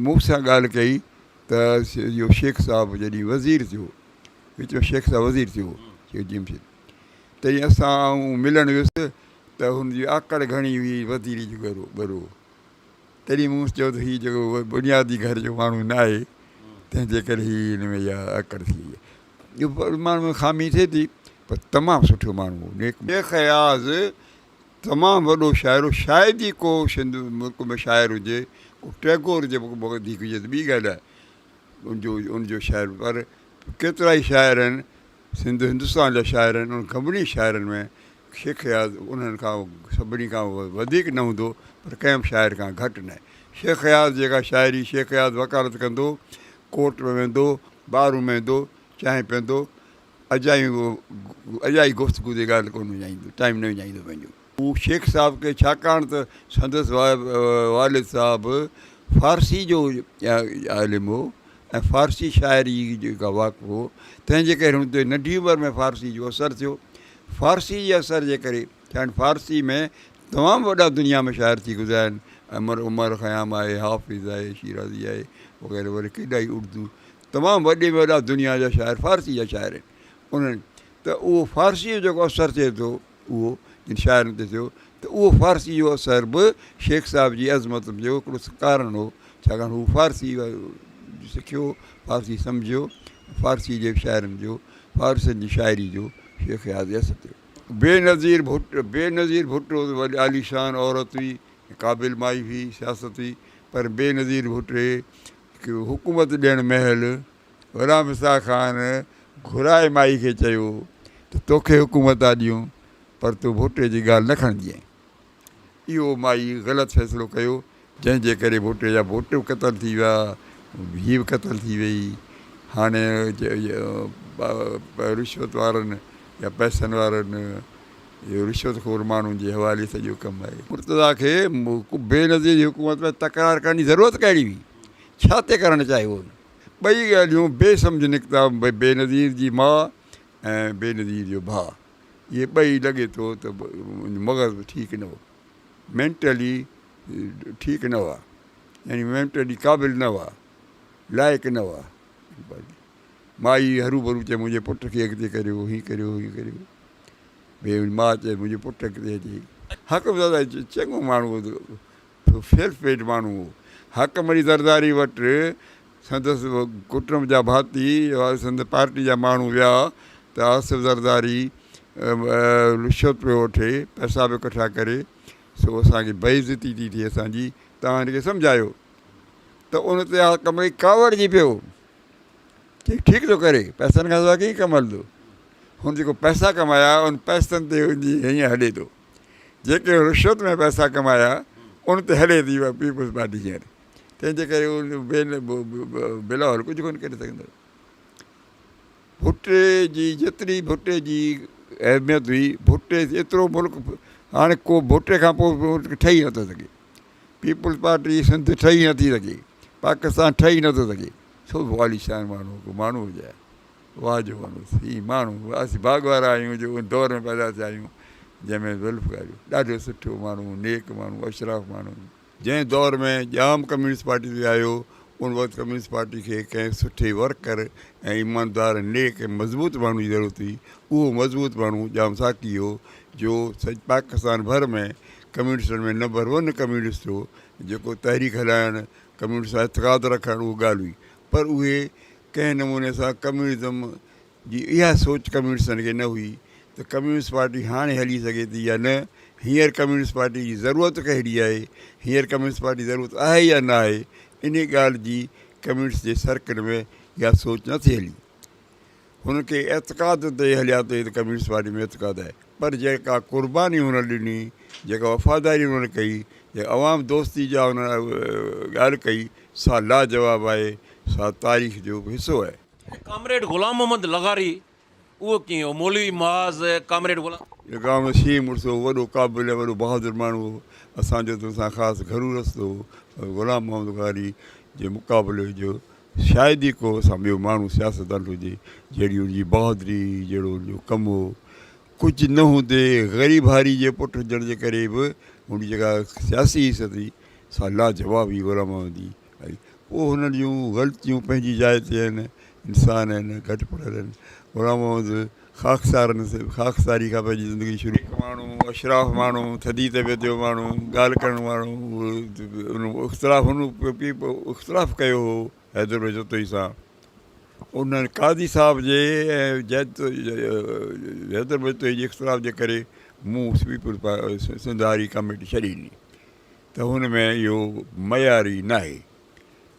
[SPEAKER 2] مون سان ڳالهه ڪئي ته اهو شيخ صاحب جڏهن وزير ٿيو، وچ ۾ شيخ صاحب وزير ٿيو هو، شيخ جي ايم سيد، تڏهن اسان آئون ملڻ ويس ته هن جي آڪڙ گهڻي هئي وزيري جو ڳرو ڳرو هو. تڏهن مون چيو ته هي جيڪو بنيادي گهر جو ماڻهو نه آهي تنهن جي ڪري هي هن ۾ اها آڪڙ ٿي وئي آهي. اهو ماڻهو ۾ خامي ٿئي ٿي پر تمام سٺو ماڻهو هو نيڪ. شيخ اياز تمام وڏو شاعر هو، شايد ئي ڪو سنڌ ملڪ ۾ شاعر هجي، ڪو ٽئگور جي وڌيڪ هجي ته ٻي ڳالهه آهي ان جو ان جو شاعر پر ڪيترائي شاعر آهن سنڌ هندستان جا شاعر آهن انهن سڀني شاعرن ۾ شيخ اياز انهن کان سڀني کان وڌيڪ نه هوندو پر ڪنهن به شاعر کان گهٽ نه آهي. شيخ اياز جيڪا شاعري شيخ اياز وڪالت ڪندو، ڪورٽ ۾ ويندو، بارون ۾ ويندو، چانهه پيئندو، اجايون اجائي گفتگو تي ڳالهه ڪونه وڃائيندو، ٽائيم نه وڃائيندو پنهنجو. هو شيخ صاحب کي ڇاڪاڻ ته سندس والد صاحب فارسي جو عالم هو ۽ فارسي شاعري کان واقف هو، تنهن جي ڪري هن تي ننڍي عمر ۾ فارسي جو اثر ٿيو. فارسي جي اثر جي ڪري ڇاڪاڻ فارسي ۾ تمام وڏا دنيا ۾ شاعر ٿي گذريا آهن، عمر عمر خيام آهي، حافظ آهي، شيرازي آهي وغيره وغيره ڪيڏا ئي اردو تمام وڏي ۾ وڏا دنيا جا شاعر فارسي جا شاعر آهن. انهن ته اهو فارسي جو جيڪو اثر ٿئي ٿو اهو جن شاعرن تي ٿيو ته اهو فارسي جو اثر به شيخ صاحب جي عظمت جو هڪڙو ڪارڻ هو ڇاڪاڻ هو فارسي سکيو فارسي سمجهيو فارسي جي شاعرن جو فارسين جي شاعري جو شيخ اياز تي اثر ٿيو. بينظير ڀٽو بينظير ڀٽو ته وڏي عاليشان عورت هئي قابل مائي هئي سياست هئي پر بينظير ڀٽي کي حڪومت ڏيڻ مهل غلام اسحاق خان گهرائي مائي کي چيو ته توکي حڪومت ٿا ڏيون پر تون ڀٽي جي ڳالهه نه کڻجين. اهو مائي غلط فيصلو ڪيو جنهن جي ڪري ڀٽي جا پٽ به قتل ٿي ويا، ڌيء به قتل ٿي وئي. هاڻي رشوت وارن يا پئسن وارن اهو رشوت خور ماڻهن جي حوالي سڄو ڪم آهي. مرتضيٰ کي بينظير جي حڪومت ۾ تڪرار ڪرڻ جي ضرورت ڪهڙي هئي؟ ڇا تي ڪرڻ چاهيو هن؟ ٻئي ڳالهيون بي سمجهه نڪتا، بينظير جي ماء ۽ بينظير جو ڀاء. اهي ٻئي لڳي ٿو ته مغز به ٺيڪ نه هو. مينٽلي ٺيڪ نه هئا. يعني مينٽلي قابل نه هئا. لائق نه هئا. مائي هروڀرو چئي منهنجي پٽ کي اڳتي ڪريو، هيئن ڪريو، هيئن ڪريو. ٻي ماء چئي منهنجي پٽ اڳتي اچي. حاڪم زاده چڱو ماڻهو هو. سيلف ميڊ ماڻهو هو. حاڪم علي زرداري وٽ سندس ڪٽنب جا ڀاتي سندس پارٽي جا ماڻهو ويا ته آصف زرداري رشوت پيو وٺي، پئسا پيو ڪٺا ڪري، سو اسان کي بي عزتي ٿي ٿئي اسان جي، توهان هن کي سمجهايو ته ان تي حاڪم علي ڪاوڙجي پيو. چي ٺيڪ ٿو ڪري، پئسن کان سواء ڪيئن ڪم هلندو. هن جيڪو پئسا ڪمايا ان پئسن تي هن جي هيئن هلي ٿو. جيڪي رشوت ۾ پئسا ڪمايا ان تي هلي ٿي پيپلز پارٽي هينئر. تنهن جي ڪري بلاول ڪجهه ڪونه ڪري سگهندو. ڀٽي جي جيتري ڀٽي جي اهميت هئي، ڀٽي ايترو ملڪ هاڻي ڪو ڀٽي کان پوء ملڪ ٺهي نٿو سگهي. پيپلز پارٽي سنڌ ٺهي نٿي سگهي، پاڪستان ٺهي نٿو سگهي. سو به عاليشان ماڻهو ڪو ماڻهو هجي ها. واهه جو ماڻهو سي ماڻهو اسين ڀاڳ وارا آهيون جو ان دور ۾ پيدا ٿيا آهيون جنهن ۾ ذوالفقار جو ڏاڍو سٺو ماڻهو نيڪ ماڻهو اشراف ماڻهو. جنهن دور ۾ ڄام ڪميونسٽ پارٽي تي آيو ان وقت ڪميونسٽ پارٽي کي ڪنهن سٺي ورڪر ۽ ايماندار نيڪ ۽ مضبوط ماڻهو جي ضرورت هئي اهو مضبوط ماڻهو ڄام ساقي هو جو سڄي پاڪستان ڀر ۾ ڪميونسٽن ۾ نمبر ون ڪميونسٽ هو جيڪو تحريڪ هلائڻ ڪميونسٽ سان اعتقاد رکڻ اهو ڳالهه هئي پر اهي ڪنهن نموني سان ڪميونزم جي اها سوچ ڪميونسٽن کي نه هئي ته ڪميونسٽ پارٽي هاڻي هلي سگهي ٿي يا نه، هينئر ڪميونسٽ پارٽي جي ضرورت ڪهڙي آهي، هينئر ڪميونسٽ پارٽي جي ضرورت آهي يا نه آهي، انهي ڳالهه جي ڪميونسٽ جي سرڪل ۾ اها سوچ نه ٿي هلي. هن کي اعتقاد تي هليا ته ڪميونسٽ پارٽي ۾ اعتقاد آهي پر جيڪا قرباني هن ڏني، جيڪا وفاداري هن ڪئي، جيڪا عوام دوستي جا هن ڳالهه ڪئي سا لاجواب آهي، سا تاريخ جو حصو آهي.
[SPEAKER 1] ڪامريڊ غلام محمد لغاري اهو ڪيئن هو مولوي معاذ ڪامريڊ غلام.
[SPEAKER 2] غلام شينهن مڙس هو، وڏو قابل ۽ وڏو بهادر ماڻهو هو. اسان جو ته ان سان خاص گهرو رستو هو. پر غلام محمد لغاري جي مقابلي جو شايد ئي ڪو اسان ٻيو ماڻهو سياستدان هجي، جهڙي ان جي بهادري، جهڙو ان جو ڪم هو. ڪجهه نه هوندي غريب هاري جي پٽ هجڻ جي ڪري به هن جي جيڪا سياسي حيثيت هئي، سا لاجواب هئي غلام محمد جي. ۽ پوء هنن جون غلطيون پنهنجي جاء تي آهن، انسان آهن، گهٽ پڙهيل آهن. غلام محمد خاڪسارن خاڪساري کان پنهنجي زندگي شروع. هڪ ماڻهو، اشراف ماڻهو، ٿڌي طبيعت جو ماڻهو، ڳالهه ڪرڻ وارو، ان اختلاف هن اختلاف ڪيو هو حيدر بخش جتوئي سان. ان قاضي صاحب جي ۽ حيدر بخش جتوئي جي اختلاف جي ڪري مون پيپلز سنڌ هاري ڪميٽي ڇڏي ڏني. ته هن ۾ اهو معياري ناهي.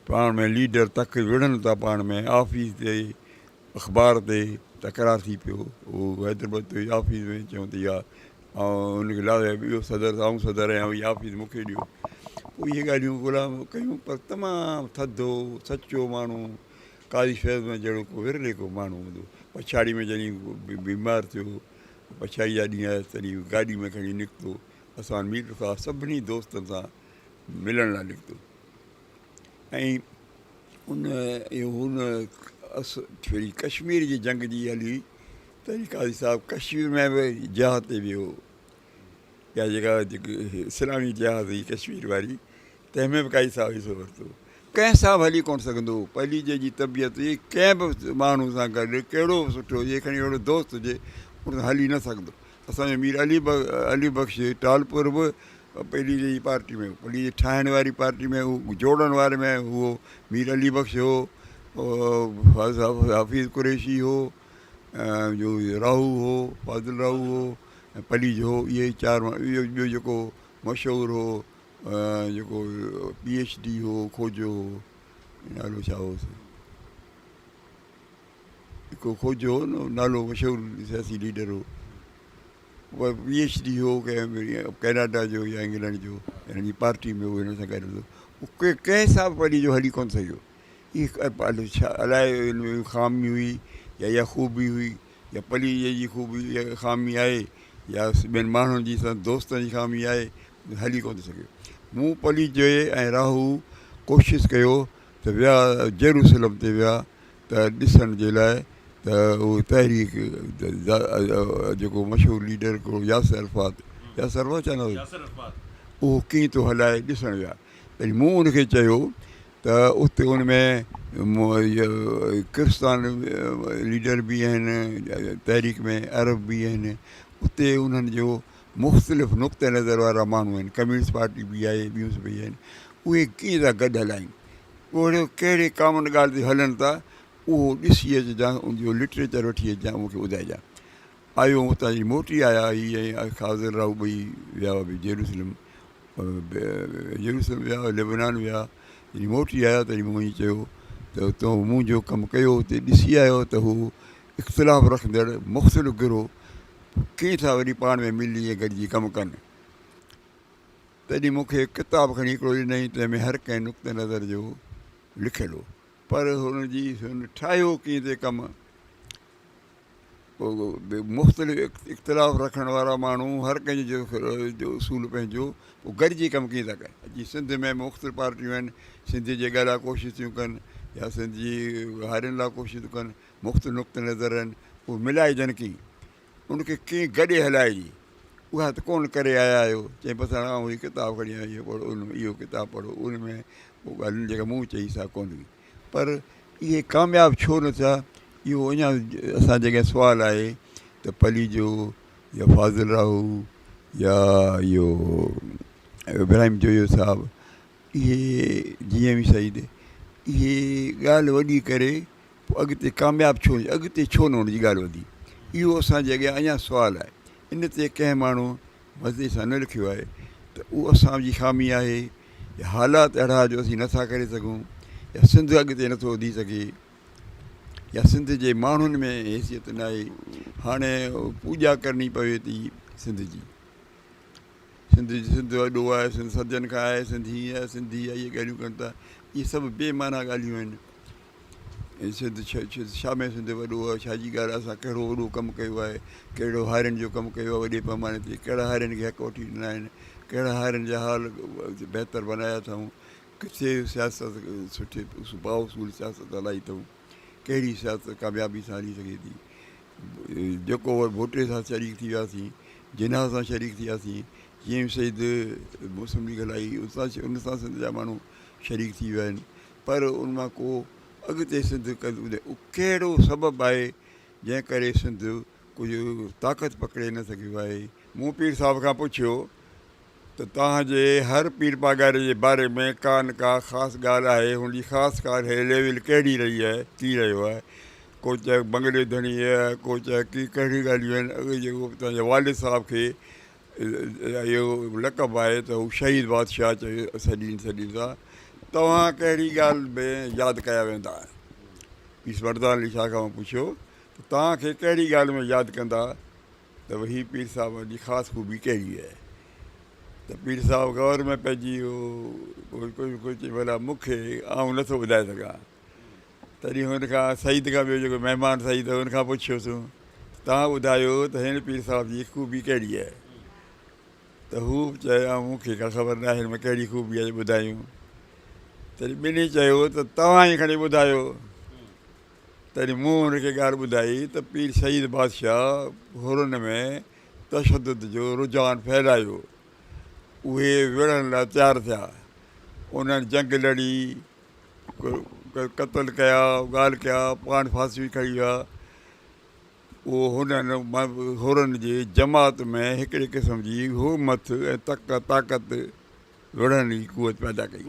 [SPEAKER 2] پاڻ ۾ ليڊر تڪ وڙهن ٿا پاڻ ۾ آفيس تي اخبار تي تڪرار ٿي پيو هو حيدرآباد تي آفيس ۾ چيون ته اها هن کي لاهي ٻيو صدر آئون صدر آهيان اها آفيس مون کي ڏيو پوء اهي ڳالهيون غلام ڪيون پر تمام ٿڌو سچو ماڻهو قاضي فيض محمد جهڙو ڪو ورلي ڪو ماڻهو هوندو پڇاڙي ۾ جڏهن بيمار ٿيو پڇاڙي جا ڏينهن آيس تڏهن گاڏي ۾ کڻي نڪتو اسان مير صاحب سڀني دوستن سان ملڻ لاء نڪتو ۽ ان هن وري ڪشمير جي جنگ جي هلي تڏهن قاضي صاحب ڪشمير ۾ به جهاز تي ويو اها جيڪا اسلامي جهاز هئي ڪشمير واري تنهن ۾ به قاضي صاحب حصو ورتو. ڪنهن سان به هلي ڪونه سگهندو هو. پليجي جي طبيعت هئي ڪنهن به ماڻهو سان گڏ ڪهڙو به سٺو هجي کڻي اهڙو دوست هجي ان سان هلي نه سگهندو. اسان جو مير علي علي بخش ٽالپر به پليجي جي پارٽي ۾ هو. پليجي ٺاهڻ واري پارٽي ۾ هو، جوڙڻ واري ۾ هو. مير علي بخش هو، حفيظ قريشي هو، راهو هو، فاضل راهو هو ۽ پليجو هو. اهي چار ماڻهو ٻيو جيڪو مشهور هو جيڪو پي ايڇ ڊي هو کوجو هو نالو ڇا هوس هڪ کوجو هو نه نالو مشهور سياسي ليڊر هو پي ايڇ ڊي هو ڪيناڊا جو يا انگلينڊ جو هن جي پارٽي ۾ هو هن سان گڏ هوندو ڪنهن سان به پنهنجي جو هلي ڪونه سگهيو الائي هن ۾ خامي هئي يا اها خوبي هئي يا پليجي جي خوبي يا خامي آهي يا ٻين ماڻهن جي سان دوستن جي خامي آهي هلي ڪونه ٿو سگهي. مون پليجي ۽ راهو ڪوشش ڪيو ته ويا جيروسلم تي ويا ته ڏسڻ جي لاء ته اهو تحريڪ جيڪو مشهور ليڊر هڪڙو ياسر عرفات ياسر عرفات ڇا نالو اهو ڪيئن ٿو هلائي ڏسڻ ويا تڏهن مون ان کي چيو ته اتي ان ۾ ڪرستان ليڊر به آهن تحريڪ ۾ عرب به آهن اتي انهن جو مختلف نقطه نظر وارا ماڻهو آهن ڪميونسٽ پارٽي به آهي ٻيون به آهن اهي ڪيئن ٿا گڏ هلائين اهڙو ڪهڙي ڪامن ڳالهه تي هلن ٿا اهو ڏسي اچجان ان جو لٽريچر وٺي اچجان مون کي ٻڌائجان آيو اتان جي موٽي آيا هي ۽ خاضر راهو ٻئي ويا جيروسلم جيروسلم ويا لبنان ويا جڏهن موٽي آيا تڏهن مون ائين چيو ته تو منهنجو ڪم ڪيو اتي ڏسي آيو ته هو اختلاف رکندڙ مختلف گروهه ڪيئن ٿا وري پاڻ ۾ ملي ۽ گڏجي ڪم ڪن. تڏهن مون کي ڪتاب کڻي هڪڙو ڏنائين، تنهن ۾ هر ڪنهن نقطه نظر جو لکيل هو. پر هن جي هن ٺاهيو ڪيئن تي ڪم. مختلف اختلاف رکڻ وارا ماڻهو هر ڪنهن جو اصول پنهنجو پوء گڏجي ڪم ڪيئن ٿا ڪن. اڄ سنڌ ۾ مختلف پارٽيون آهن، سنڌ جي ڳالهه لاء ڪوشش ٿيون ڪن يا سنڌ جي هارين لاء ڪوشش ٿيون ڪن. مختلف نقطه نظر آهن، اهي ملائجن ڪيئن؟ ان کي ڪيئن گڏي هلائجي؟ اها ته ڪونه ڪري آيا آهيو. چيائين بس هاڻي آئون هي ڪتاب کڻي آيو آهيان، اهو پڙهو، ان ۾ اهو ڪتاب پڙهو، ان ۾ اهو ڳالهيون جيڪا مون چئي سا ڪونه هئي. پر اهي ڪامياب ڇو نه ٿيا؟ اهو اڃا اسان جي اڳيان سوال آهي ته پليجو يا فاضل راهو يا اهو ابراهيم جويو صاحب اهي جي ايم سيد اهي ڳالهه وڏي ڪري پوء اڳتي ڪامياب ڇو نه اڳتي ڇو نه ان جي ڳالهه وڌي؟ اهو اسان جي اڳيان اڃا سوال آهي. ان تي ڪنهن ماڻهو مزي سان نه لکيو آهي ته اهو اسان جي خامي آهي يا حالات اهڙا جو اسين نٿا ڪري سگهون يا سنڌ اڳتي نٿو وڌي سگهي يا سنڌ جي ماڻهن ۾ حيثيت ناهي. هاڻي پوڄا ڪرڻي پوي ٿي سنڌ جي. سنڌ سنڌ وڏو آهي سنڌ صدين کان آهي سنڌ هيئن آهي سنڌ هي آهي اهي ڳالهيون ڪن ٿا اهي سڀ بي معنيٰ ڳالهيون آهن. ۽ سنڌ ڇا ۾ سنڌ وڏو آهي ڇا جي ڳالهه آهي اسان ڪهڙو وڏو ڪم ڪيو آهي ڪهڙو هارين جو ڪم ڪيو آهي وڏي پئماني تي ڪهڙا هارين کي حق وٺي ڏنا آهن ڪهڙا هارين جا حال بهتر بنايا اٿئون ڪٿي سياست سٺي بااصول سياست هلائي اٿئون ڪهڙي سياست ڪاميابي سان هلي سگهي ٿي جيڪو ڀٽي سان شريڪ ٿي وياسين جناح سان شريڪ ٿي وياسين جيئن سيد مسلم ليگ هلائي ان سان سنڌ جا ماڻهو شريڪ ٿي ويا آهن پر ان مان ڪو اڳتي سنڌ ڪهڙو سبب آهي جنهن ڪري سنڌ ڪجهه طاقت پڪڙي نه سگهيو آهي. مون پير صاحب کان پڇيو ته توهان جي هر پير پاڳاري جي باري ۾ ڪا نه ڪا خاص ڳالهه آهي، هن جي خاص ڪار هي ليول ڪهڙي رهي آهي، ٿي رهيو آهي، ڪو چئي بنگلي ڌڻي آهي، ڪو چئي ڪي ڪهڙيون ڳالهيون آهن، اڳي جيڪو توهان جي والد صاحب کي اهو لقب آهي ته هو شهيد بادشاهه چئي سڏين سڏين ٿا، توهان ڪهڙي ڳالهه ۾ ياد ڪيا ويندا؟ پير مردان علي شاهه کان مون پڇيو ته توهان کي ڪهڙي ڳالهه ۾ ياد ڪندا ته هي پير صاحب جي خاص خوبي ڪهڙي آهي؟ ته پير صاحب غور ۾ پئجي ويو، پوء ڪجهه ڪجهه چئي ڀلا مون کي آئون نٿو ٻڌائي سگهان. تڏهن هن کان سعيد کان ٻيو جيڪو مهمان سعيد هو ان کان پڇيوسون ته توهان ٻڌايو ته هن پير صاحب جي خوبي ڪهڙي آهي؟ ته هو به چيو آئون مون کي ڪا خبر ناهي هن ۾ ڪهڙي خوبي آهي جو ٻڌايون. تڏهن ٻنهي چيو ته توهان ئي کڻي ٻڌايو. تڏهن مون هن کي ڳالهه ٻڌائي ته پير سعيد بادشاهه حرن ۾ تشدد جو رجحان ڦهلايو. اهي وڙهڻ لاء تيار ٿيا. انهن جنگ لڙي، قتل ڪيا، ڳالهه ڪيا، پاڻ ڦاسيون کڻي ويا. اهو هنن حرن جي جماعت ۾ هڪڙي قسم جي همٿ ۽ طاقت وڙهڻ جي قوت پيدا ڪئي.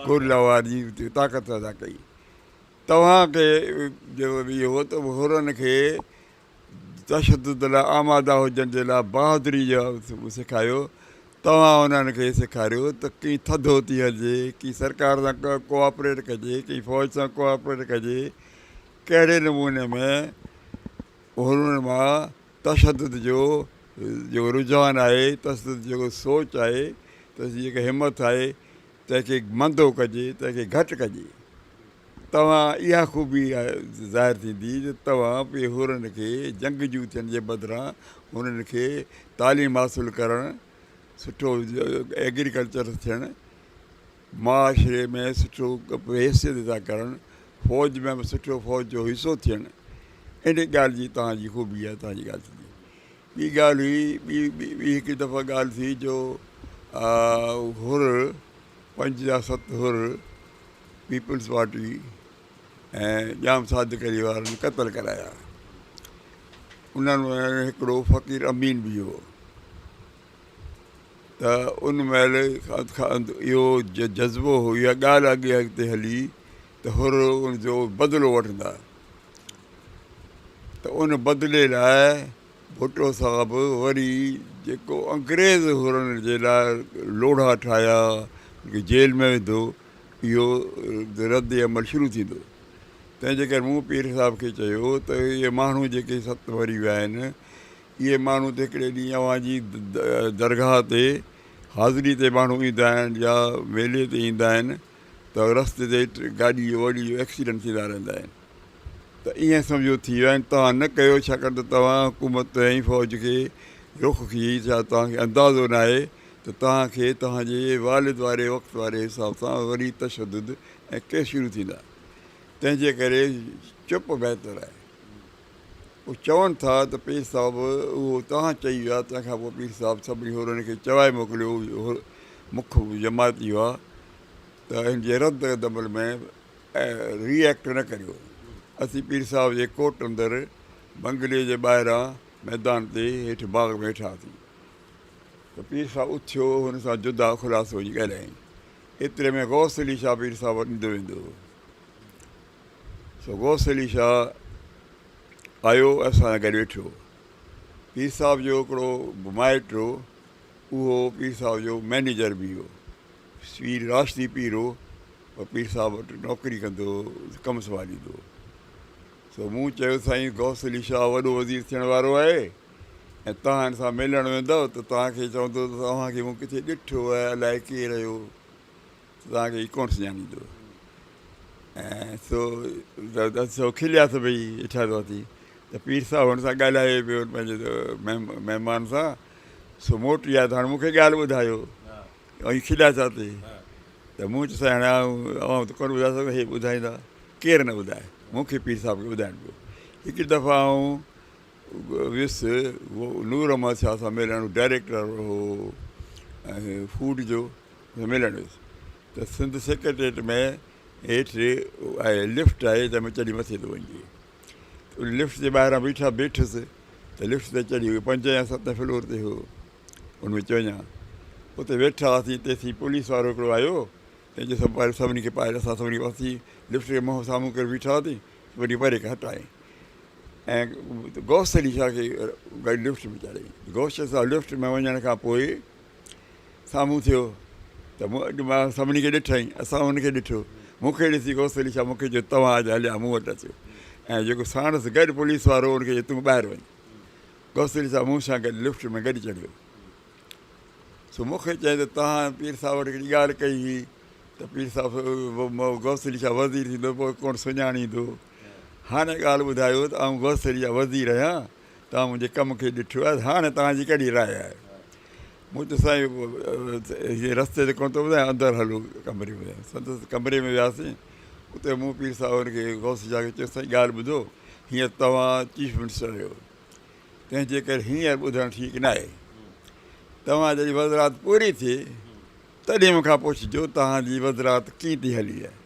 [SPEAKER 2] گوريلا وار جي طاقت پيدا ڪئي. توهان کي جو اهو ته حرن کي تشدد لاء آماده هجڻ جي لاء بهادري جو سيکاريو. توهان انهن کي سيکاريو ته ڪيئن ٿڌو ٿي هلجي، ڪيئن سرڪار سان ڪوآپريٽ ڪجي، ڪيئن فوج سان ڪوآپريٽ ڪجي، ڪهڙي نموني ۾ حرن مان تشدد جو جيڪو رجحان آهي، تشدد جي جيڪو سوچ آهي، تشدد جي جيڪا همٿ آهي، تنهن کي مندو ڪجي، تنهن کي گهٽ ڪجي. توهان اها خوبي ظاهر ٿيندي ته توهان پي حرن کي جنگجو ٿيڻ جي بدران هنن کي تعليم حاصل ڪرڻ، سٺو ايگريڪلچر ٿيڻ، معاشري ۾ سٺو حيثيت ادا ڪرڻ، فوج ۾ به سٺو فوج جو حصو ٿيڻ، ان ڳالهه جي توهان جي خوبي آهي توهان جي ڳالهه ٿيندي. ٻي ڳالهه هئي ٻي ٻي هڪ دفعا ڳالهه ٿي جو حر پنج يا ست حر پيپلز پارٽي ۽ ڄام صادق علي وارن قتل ڪرايا. انهن ۾ هڪڙو فقير امين به هو ته ان مهل اهو جذبو هو اها ڳالهه اڳي اڳتي هلي ته حر ان جو بدلو وٺندا ته ان بدلي لاء ڀٽو صاحب وري جيڪو انگريز حرن جي لاء لوڙها ٺاهيا ان کي جيل ۾ وڌو اهو رد عمل شروع ٿيندو تنهن جي ڪري مون پير صاحب کي چيو ته اهي ماڻهو جيڪي ست مري ويا آهن اهي ماڻهو ته هڪڙي ڏينهن اوهان جي درگاهه تي حاضري تي ماڻهو ايندا آهن يا ميلي تي ايندا آهن ته رستي تي گاڏي جو وڏي جو ايڪسيڊنٽ ٿيندا رهندا آهن ته ائين سمجهو ٿي ويا آهن توهان نه ڪيو ڇاڪاڻ ته توهان حڪومت ۽ فوج کي رخ کي ڇا توهان کي اندازو ناهي ته توهان کي توهان جي والد واري وقت واري حساب سان وري تشدد ۽ ڪيس شروع ٿيندا تنهن جي ڪري چپ بهتر آهي. هو چون ٿا ته پير صاحب اهو توهان چئي ويا تنهن کان پوء پير صاحب سڀني حرن کي چوائي موڪليو مک جماعتي هئا ته هن جي رد عمل ۾ ري ايڪٽ نه ڪريو. اسين پير صاحب جي ڪوٽ اندر بنگلي جي ٻاهران ميدان تي هيٺ باغ ۾ ويٺا هئاسين ته پير صاحب اٿيو هن سان جدا خلاصو وڃي ڳالهايائين. ايتري ۾ غوث علي شاهه پير صاحب وٽ ايندو ويندو هو. سو غوث علي شاهه آيو ۽ اسان سان گڏ ويٺو. پير صاحب جو هڪڙو مائٽ هو اهو پير صاحب جو مئنيجر به هو. پير راشدي پير هو پر پير صاحب وٽ نوڪري ڪندو هو، ڪم سنڀاليندو هو. سو مون چيو سائين غوث علي شاهه وڏو وزير ٿيڻ وارو آهي ۽ توهان هن سان ملڻ ويندؤ ته توهان کي چوندو ته توهان کي مون ڪٿي ڏٺو آهي الائي ڪير اهو ته توهان کي هي ڪونه سڃاڻيندو. ۽ سو سو کليا سڀئي ويٺا هئاسين ته پير صاحب هن سان ڳالهائي پيو پنهنجي مهمان سان سو موٽي آيو ته هاڻي مون کي ڳالهه ٻڌايو ۽ کليا ڇا تي ته مون چيو سائين هاڻي آئون اوهان ته ڪونه ٻڌائي سگهندس هي ٻڌائيندا ڪير نه ٻڌائي مون کي پير صاحب کي ٻڌائڻو پيو هڪ دفعا آئون ويس نور احمد شاهه سان ملڻ ڊائريڪٽر هو ۽ فوڊ جو ملڻ ويس ته سنڌ سيڪريٽريٽ ۾ هيٺ آهي لفٽ آهي تنهن ۾ چڙهي مٿي ٿو وڃجي ان لفٽ جي ٻاهران بيٺا بيٺس ته لفٽ تي چڙهي ويو پنجين يا ستين فلور تي هو ان ۾ چوڃان اتي ويٺا هئاسين تيسين پوليس وارو هڪڙو آيو تنهن چيو سڀ سڀني کي پائي اسان سڀني کي اسين لفٽ کي منهن سامهون ڪري بيٺا هئاسين وري پري کان هٽائي ۽ غوث علي شاهه کي گاڏي لفٽ ۾ چاڙهيائين غوث علي شاهه لفٽ ۾ وڃڻ کان پوء سامهون ٿيو ته مون اڄ مان سڀني کي ڏٺائين اسان هن کي ڏٺو مون کي ڏسي غوث علي شاهه مون کي چيو توهان اڄ هليا مون وٽ اچو ۽ جيڪو ساڻس گڏ پوليس وارو هو ان کي چيو تون ٻاهر وڃ غوث علي شاهه مون سان گڏ لفٽ ۾ گڏ چڙهيو سو مون کي چيائين ته توهان پير صاحب وٽ هڪڙي ڳالهه ڪئي هئي ته پير صاحب غوث علي شاهه وزير ٿيندو پوء ڪونه سڃاڻيندو هاڻي ڳالهه ٻڌايو ته آئون غوث علي شاهه وزير آهيان توهان منهنجي ڪم کي ڏٺو آهي هاڻي توهان جي ڪهڙي راء آهي مون چيو سائين هي رستي تي ڪونه ٿو ٻڌايان اندر هلو ڪمري ۾ سندس ڪمري ۾ وياسين اتي مون پير صاحب هن کي غوث شاهه کي چيو سائين ڳالهه ٻڌو هينئر توهان چيف منسٽر آهيو تنهن جي ڪري هينئر ٻڌڻ ٺيڪ ناهي توهان جڏهن وزرات پوري ٿئي تڏهن مون کان پڇجو توهان جي وزرات ڪيئن ٿي هلي آهي.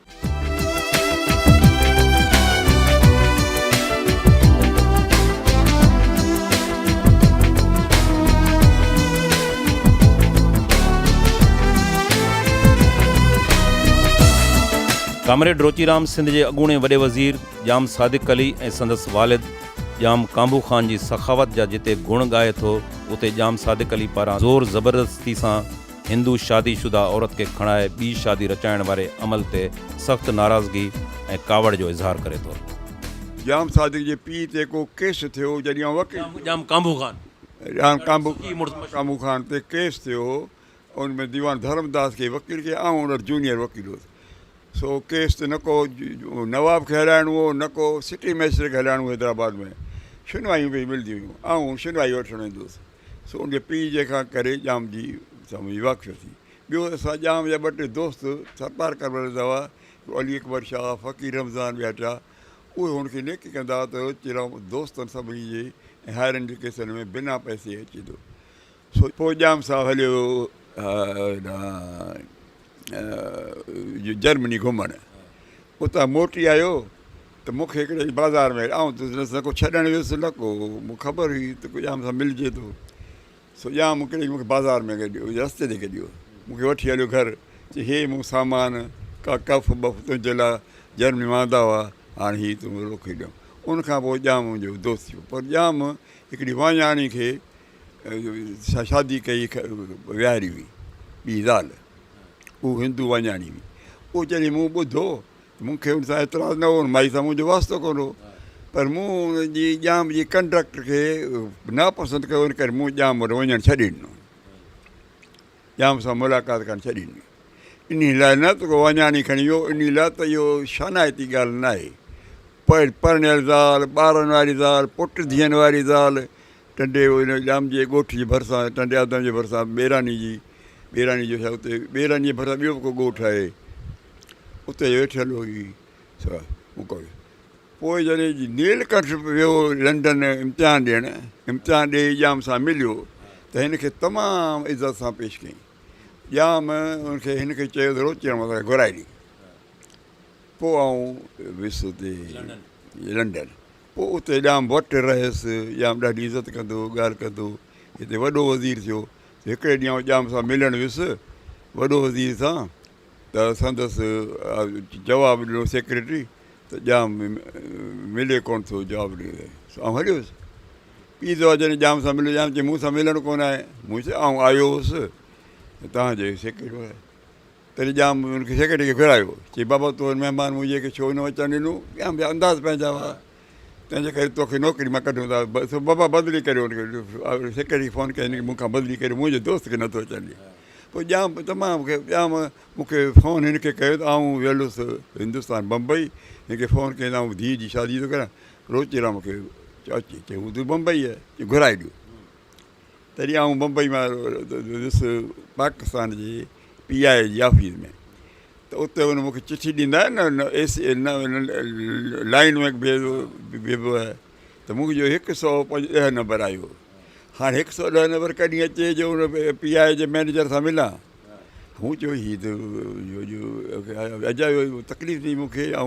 [SPEAKER 1] ڪامريڊ روچيرام سنڌ جي اڳوڻي وڏي وزير ڄام صادق علي ۽ سندس والد ڄام ڪانڀو خان جي سخاوت جا جتي گڻ ڳائي ٿو اتي ڄام صادق علي پاران زور زبردستي سان هندو شادي شده عورت کي کڻائي ٻي شادي رچائڻ واري عمل تي سخت ناراضگي ۽ ڪاوڙ جو اظهار ڪري ٿو.
[SPEAKER 2] ڄام صادق جي پيء تي ڪو ڪيس ٿيو جڏهن آئون وڪيل.
[SPEAKER 1] ڄام ڪانڀو خان.
[SPEAKER 2] ڄام ڪانڀو خان تي ڪيس ٿيو هو ان ۾ ديوان ڌرمداس کي وڪيل ڪيو آئون ان وٽ جونيئر وڪيل هوس سو ڪيس ته نه ڪو نواب کي هلائڻو هو نه ڪو سٽي مئجسٽريٽ کي هلائڻو هو حيدرآباد ۾ شنوايون پئي ملنديون هيون آئون شنوائي وٺڻ ويندو هوس سو ان جي پيء جي کان ڪري ڄام جي سان منهنجي واقفيت ٿي ٻيو اسان ڄام جا ٻه ٽي دوست ٿرپارڪر ۾ رهندا هئا هڪڙو علي اڪبر شاهه فقير رمضان ٻيا ٽيا اهي هن کي نيڪي ڪندا هئا ته چيرام دوستن سڀني جي ۽ هارين جي ڪيسن ۾ بنا پئسي جي اچي ٿو سو پوء ڄام صاحب هليو ويو هيڏانهن جرمني گهمڻ. اتان موٽي آيو ته مون کي هڪڙي ڏينهن بازار ۾ آئون ته نه ڪو ڇڏڻ ويس نه ڪو مون کي خبر هئي ته ڪو ڄام سان ملجي ٿو. سو ڄام هڪڙي ڏينهن مون کي بازار ۾ گڏيو، رستي تي گڏيو. مون کي وٺي هليو گهر. چي هي مون سامان ڪا ڪف بف تنهنجي لاء جرمني مان آندا هئا، هاڻ هي تون روڪي ڏيم. ان کان پوء ڄام منهنجو دوست ٿيو. پر ڄام هڪڙي واڃاڻي کي سان شادي ڪئي ويهاري هئي ٻي زال هو هندو واڃاڻي هئي اهو جڏهن مون ٻڌو مون کي ان سان اعتراض نه هو ان مائي سان منهنجو واسطو ڪونه هو پر مون ان جي ڄام جي ڪنڊڪٽ کي ناپسند ڪيو ان ڪري مون ڄام وٽ وڃڻ ڇڏي ڏنو ڄام سان ملاقات ڪرڻ ڇڏي ڏني. انهي لاء نه ته ڪو واڃاڻي کڻي ويو، انهي لاء ته اهو شانائتي ڳالهه ناهي. پرڻيل زال، ٻارن واري زال، پٽ ڌيئن واري زال، ٽنڊي ان ڄام جي ڳوٺ جي ڀرسان، ٽنڊي آدم جي ڀرسان ٻيراني جي، ٻيراني جو ڇا اتي ٻيراني جي ڀرسان ٻيو به ڪو ڳوٺ آهي، اتي ويٺل هئي سا مون ڪو پوء جڏهن نيلڪنٺ ويو لنڊن امتحان ڏيڻ، امتحان ڏيئي ڄام سان مليو ته هن کي تمام عزت سان پيش ڪيائين. ڄام ان کي هن کي چيو ته روچيرام اسان کي گهرائي ڏي. پوء آئون ويس اتي لنڊن. پوء اتي ڄام وٽ رهيس. ڄام ڏاڍي عزت ڪندو هو، ڳالهه ڪندو هو. هتي وڏو وزير ٿيو. هڪڙي ڏينهن آئون ڄام سان ملڻ ويس، وڏو وزير سان. ته سندس جواب ڏنو سيڪريٽري ته ڄام ملي ڪونه ٿو جواب ڏنو سو آئون هليو ويس ٻي دفعا جڏهن ڄام سان مليو ڄام چي مون سان ملڻ ڪونه آئي مون چيو آئون آيو هوس ته توهان جي سيڪريٽري تڏهن ڄام ان کي سيڪريٽري کي گهرايو چي بابا تو مهمان منهنجي کي ڇو نه اچڻ ڏنو ڄام جا انداز پنهنجا هئا تنهن جي ڪري توکي نوڪري مان ڪڍون ٿا سو بابا بدلي ڪريو ان کي سيڪريٽري کي فون ڪيائين مون کان بدلي ڪريو منهنجي دوست کي نٿو اچڻ ڏي. پوء ڄام تمام کي ڄام مون کي فون هن کي ڪيو ته آئون ويل هوس هندستان بمبئي هن کي فون ڪيائين ته آئون ڌيء جي شادي ٿو ڪريان روچيرام کي اچي چيو هو ته بمبئي آهي چي گهرائي ڏيو تڏهن آئون بمبئي مان ويس پاڪستان جي پي آء اي جي آفيس ۾ ته اتي هن مون کي چٺي ڏيندا آهن نه اي سي نه لائين ۾ بيهبو آهي ته مون جو هڪ سو پنج ڏهه نمبر آيو هاڻي هڪ سو ڏهه نمبر ڪڏهن اچي جو ان پي آء اي جي مئنيجر سان ملان مون چيو هي ته اجايو تڪليف ٿي مون کي ۽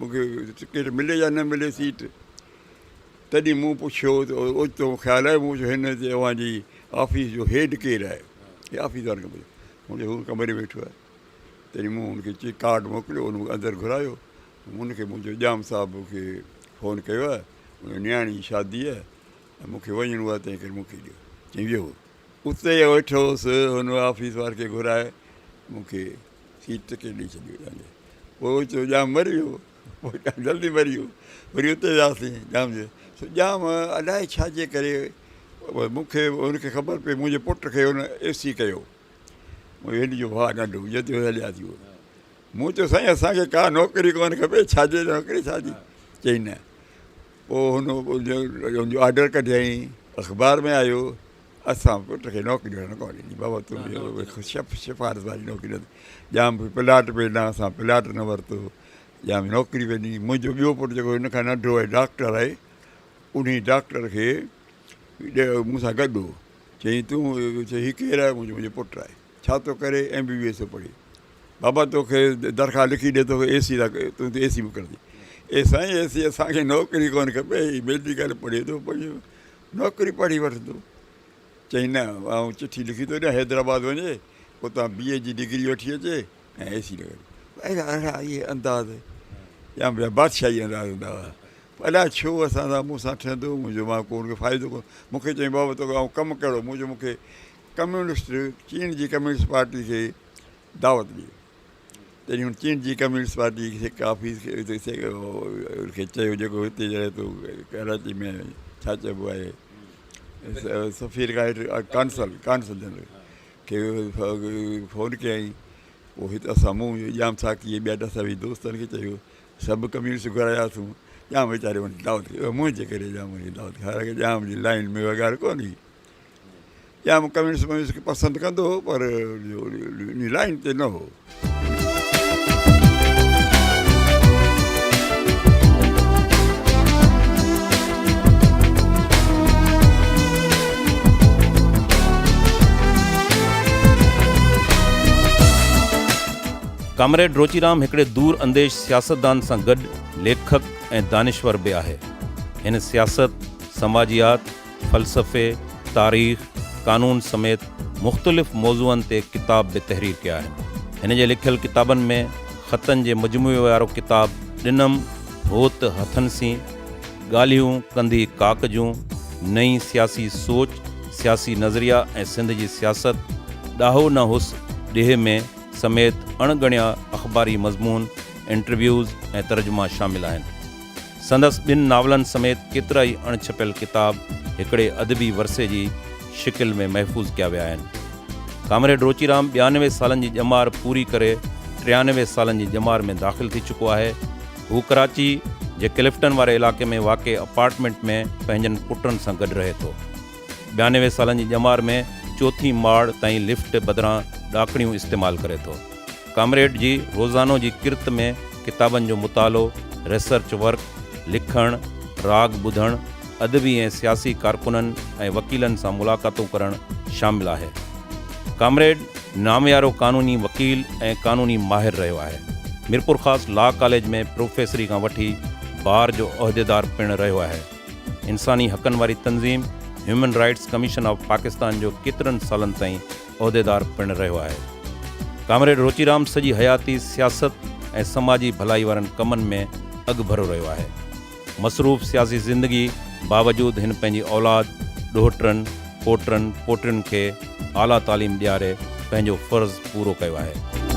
[SPEAKER 2] مون کي ٽڪيٽ ملي يا نه ملي سيٽ تڏهن مون پڇيو ته اوچتو خيال آيو مون چيو هن تي اوهان جي آفيس جو هيڊ ڪير آهي هي آفيس وارن کان پڇيو مون چيو هو ڪمري ۾ ويٺو آهي تڏهن مون هن کي چي ڪارڊ موڪليو ان مون کي اندر گهرايو مون کي مون چيو ڄام صاحب کي فون ڪيو آهي ان نياڻي جي شادي آهي ۽ مون کي وڃڻو آهي تنهن ڪري مون کي ڏيو چيائين ويهو اتي ئي ويٺو هوس هن آفيس واري کي گهرائي مون کي سيٽ ٽڪيٽ ڏئي ڇڏي پوء اوچتو ڄام مري ويو پوء ڄام جلدي مري ويو وري اتي وياسين ڄام جي سو ڄام الائي ڇا جي ڪري مون کي هن کي خبر پئي منهنجي پٽ کي هن اي سي ڪيو هن جو ڀاء ننڍو جتي هليا ٿي ويو مون چيو سائين اسان کي ڪا نوڪري ڪونه کپي ڇا جي نوڪري ڇا جي چئي نه پوء هن جو آرڊر ڪڍيائين اخبار ۾ آيو اسان پٽ کي نوڪري وٺڻ ڪونه ڏني بابا تون سفارش واري نوڪري نه ڄام پلاٽ پئي ڏنا اسان پلاٽ نه ورتو ڄام نوڪري پئي ڏني منهنجو ٻيو پٽ جيڪو هن کان ننڍو آهي ڊاڪٽر آهي انهي ڊاڪٽر کي مون سان گڏ هو چيائين تون چيائين هي ڪير آهي مون چيو منهنجو پٽ آهي ڇا ٿو ڪري ايم بي بي ايس ٿو پڙهي بابا توکي درخواست لکي ڏي توکي اي سي تون اي سي مقرر ٿي اي سائين اي سي اسانکي نوڪري ڪونه کپي هي ميڊيڪل پڙهي ٿو پنهنجو نوڪري پڙهي وٺندو. چيائين نه آئون چٺي لکي ٿو ڏيان حيدرآباد وڃي اتان بي اي جي ڊگري وٺي اچي ۽ اي سي لڳائي. اهڙا اهڙا اهي انداز يا ٻيا بادشاهي انداز هوندا هئا. الاء ڇو اسان سان مون سان ٺهندو هو منهنجو مان ڪو ان کي فائدو ڪونه مون کي چيائين بابا توکي آئون ڪم ڪهڙو مون چيو مون کي ڪميونسٽ چين جي ڪميونسٽ پارٽي کي دعوت ڏي. تڏهن هن چين جي ڪميونسٽ پارٽي جي هڪ آفيس کي چيو جيڪو هتي رهي ٿو ڪراچي ۾ ڇا چئبو آهي سفير کان هيٺ قونصل قونصل جنرل کي فون ڪيائين پوء هت اسان مون ڄام ساقي ۽ ٻيا سڀئي دوستن کي چيو سڀ ڪميونسٽ گهراياسون ڄام ويچاري هن دعوت ڪئي منهنجي ڪري ڄام هن کي دعوت ڪئي حالانڪه ڄام جي لائين ۾ اها ڳالهه ڪونه هئي ڄام ڪميونسٽ وميونسٽ کي پسند ڪندو هو پر انهي لائين تي نه هو.
[SPEAKER 1] ڪامريڊ روچيرام هڪڙي دور انديش سياستدان سان گڏ ليکڪ ۽ دانشور به آهي. هن سياست، سماجيات، فلسفي، تاريخ، قانون سميت مختلف موضوعن تي ڪتاب به تحرير ڪيا آهن. هن جي لکيل ڪتابن ۾ خطن جي مجموعي وارو ڪتاب ڏنم هوت هٿن سين، ڳالهيون ڪنڌي ڪاڪ جون، نئين سياسي سوچ، سياسي نظريا ۽ سنڌ جي سياست، ڏاهو نه هوس ڏيهه ۾ سميت اڻ ڳڻيا اخباري مضمون، انٽرويوز ۽ ترجما شامل آهن. سندس ٻن ناولن سميت ڪيترائي اڻ ڇپيل ڪتاب هڪڙي ادبي ورثي جي شڪل ۾ محفوظ ڪيا ويا آهن. ڪامريڊ روچيرام 92 سالن جي ڄمار پوري ڪري 93 سالن جي ڄمار ۾ داخل ٿي چڪو آهي. هو ڪراچي جي ڪلفٽن واري علائقي ۾ واقع اپارٽمينٽ ۾ پنهنجن پٽن سان گڏ رهي ٿو. 92 سالن جي ڄمار ۾ چوٿين ماڙ تائين لفٽ بدران ڏاڪڻيون استعمال ڪري ٿو. ڪامريڊ جي روزانو جي ڪرت ۾ ڪتابن جو مطالعو، ريسرچ ورڪ، لکڻ، راڳ ٻڌڻ، ادبي ۽ سياسي ڪارڪنن ۽ وڪيلن سان ملاقاتون ڪرڻ شامل آهي. ڪامريڊ ناميارو قانوني وڪيل ۽ قانوني ماهر رهيو آهي. ميرپورخاص لا ڪاليج ۾ پروفيسري کان وٺي بار جو عهديدار پڻ رهيو آهي. انساني حقن واري تنظيم human rights commission of Pakistan جو ڪيترن سالن تائين عهديدار پڻ رهيو آهي. ڪامريڊ روچيرام سڄي حياتي سياست ۽ سماجي ڀلائي وارن ڪمن ۾ اڳڀرو رهيو آهي. مصروف سياسي زندگي باوجود هن پنهنجي اولاد، ڏوهٽرن، پوٽن، پوٽين کي اعليٰ تعليم ڏياري پنهنجو فرض پورو ڪيو آهي.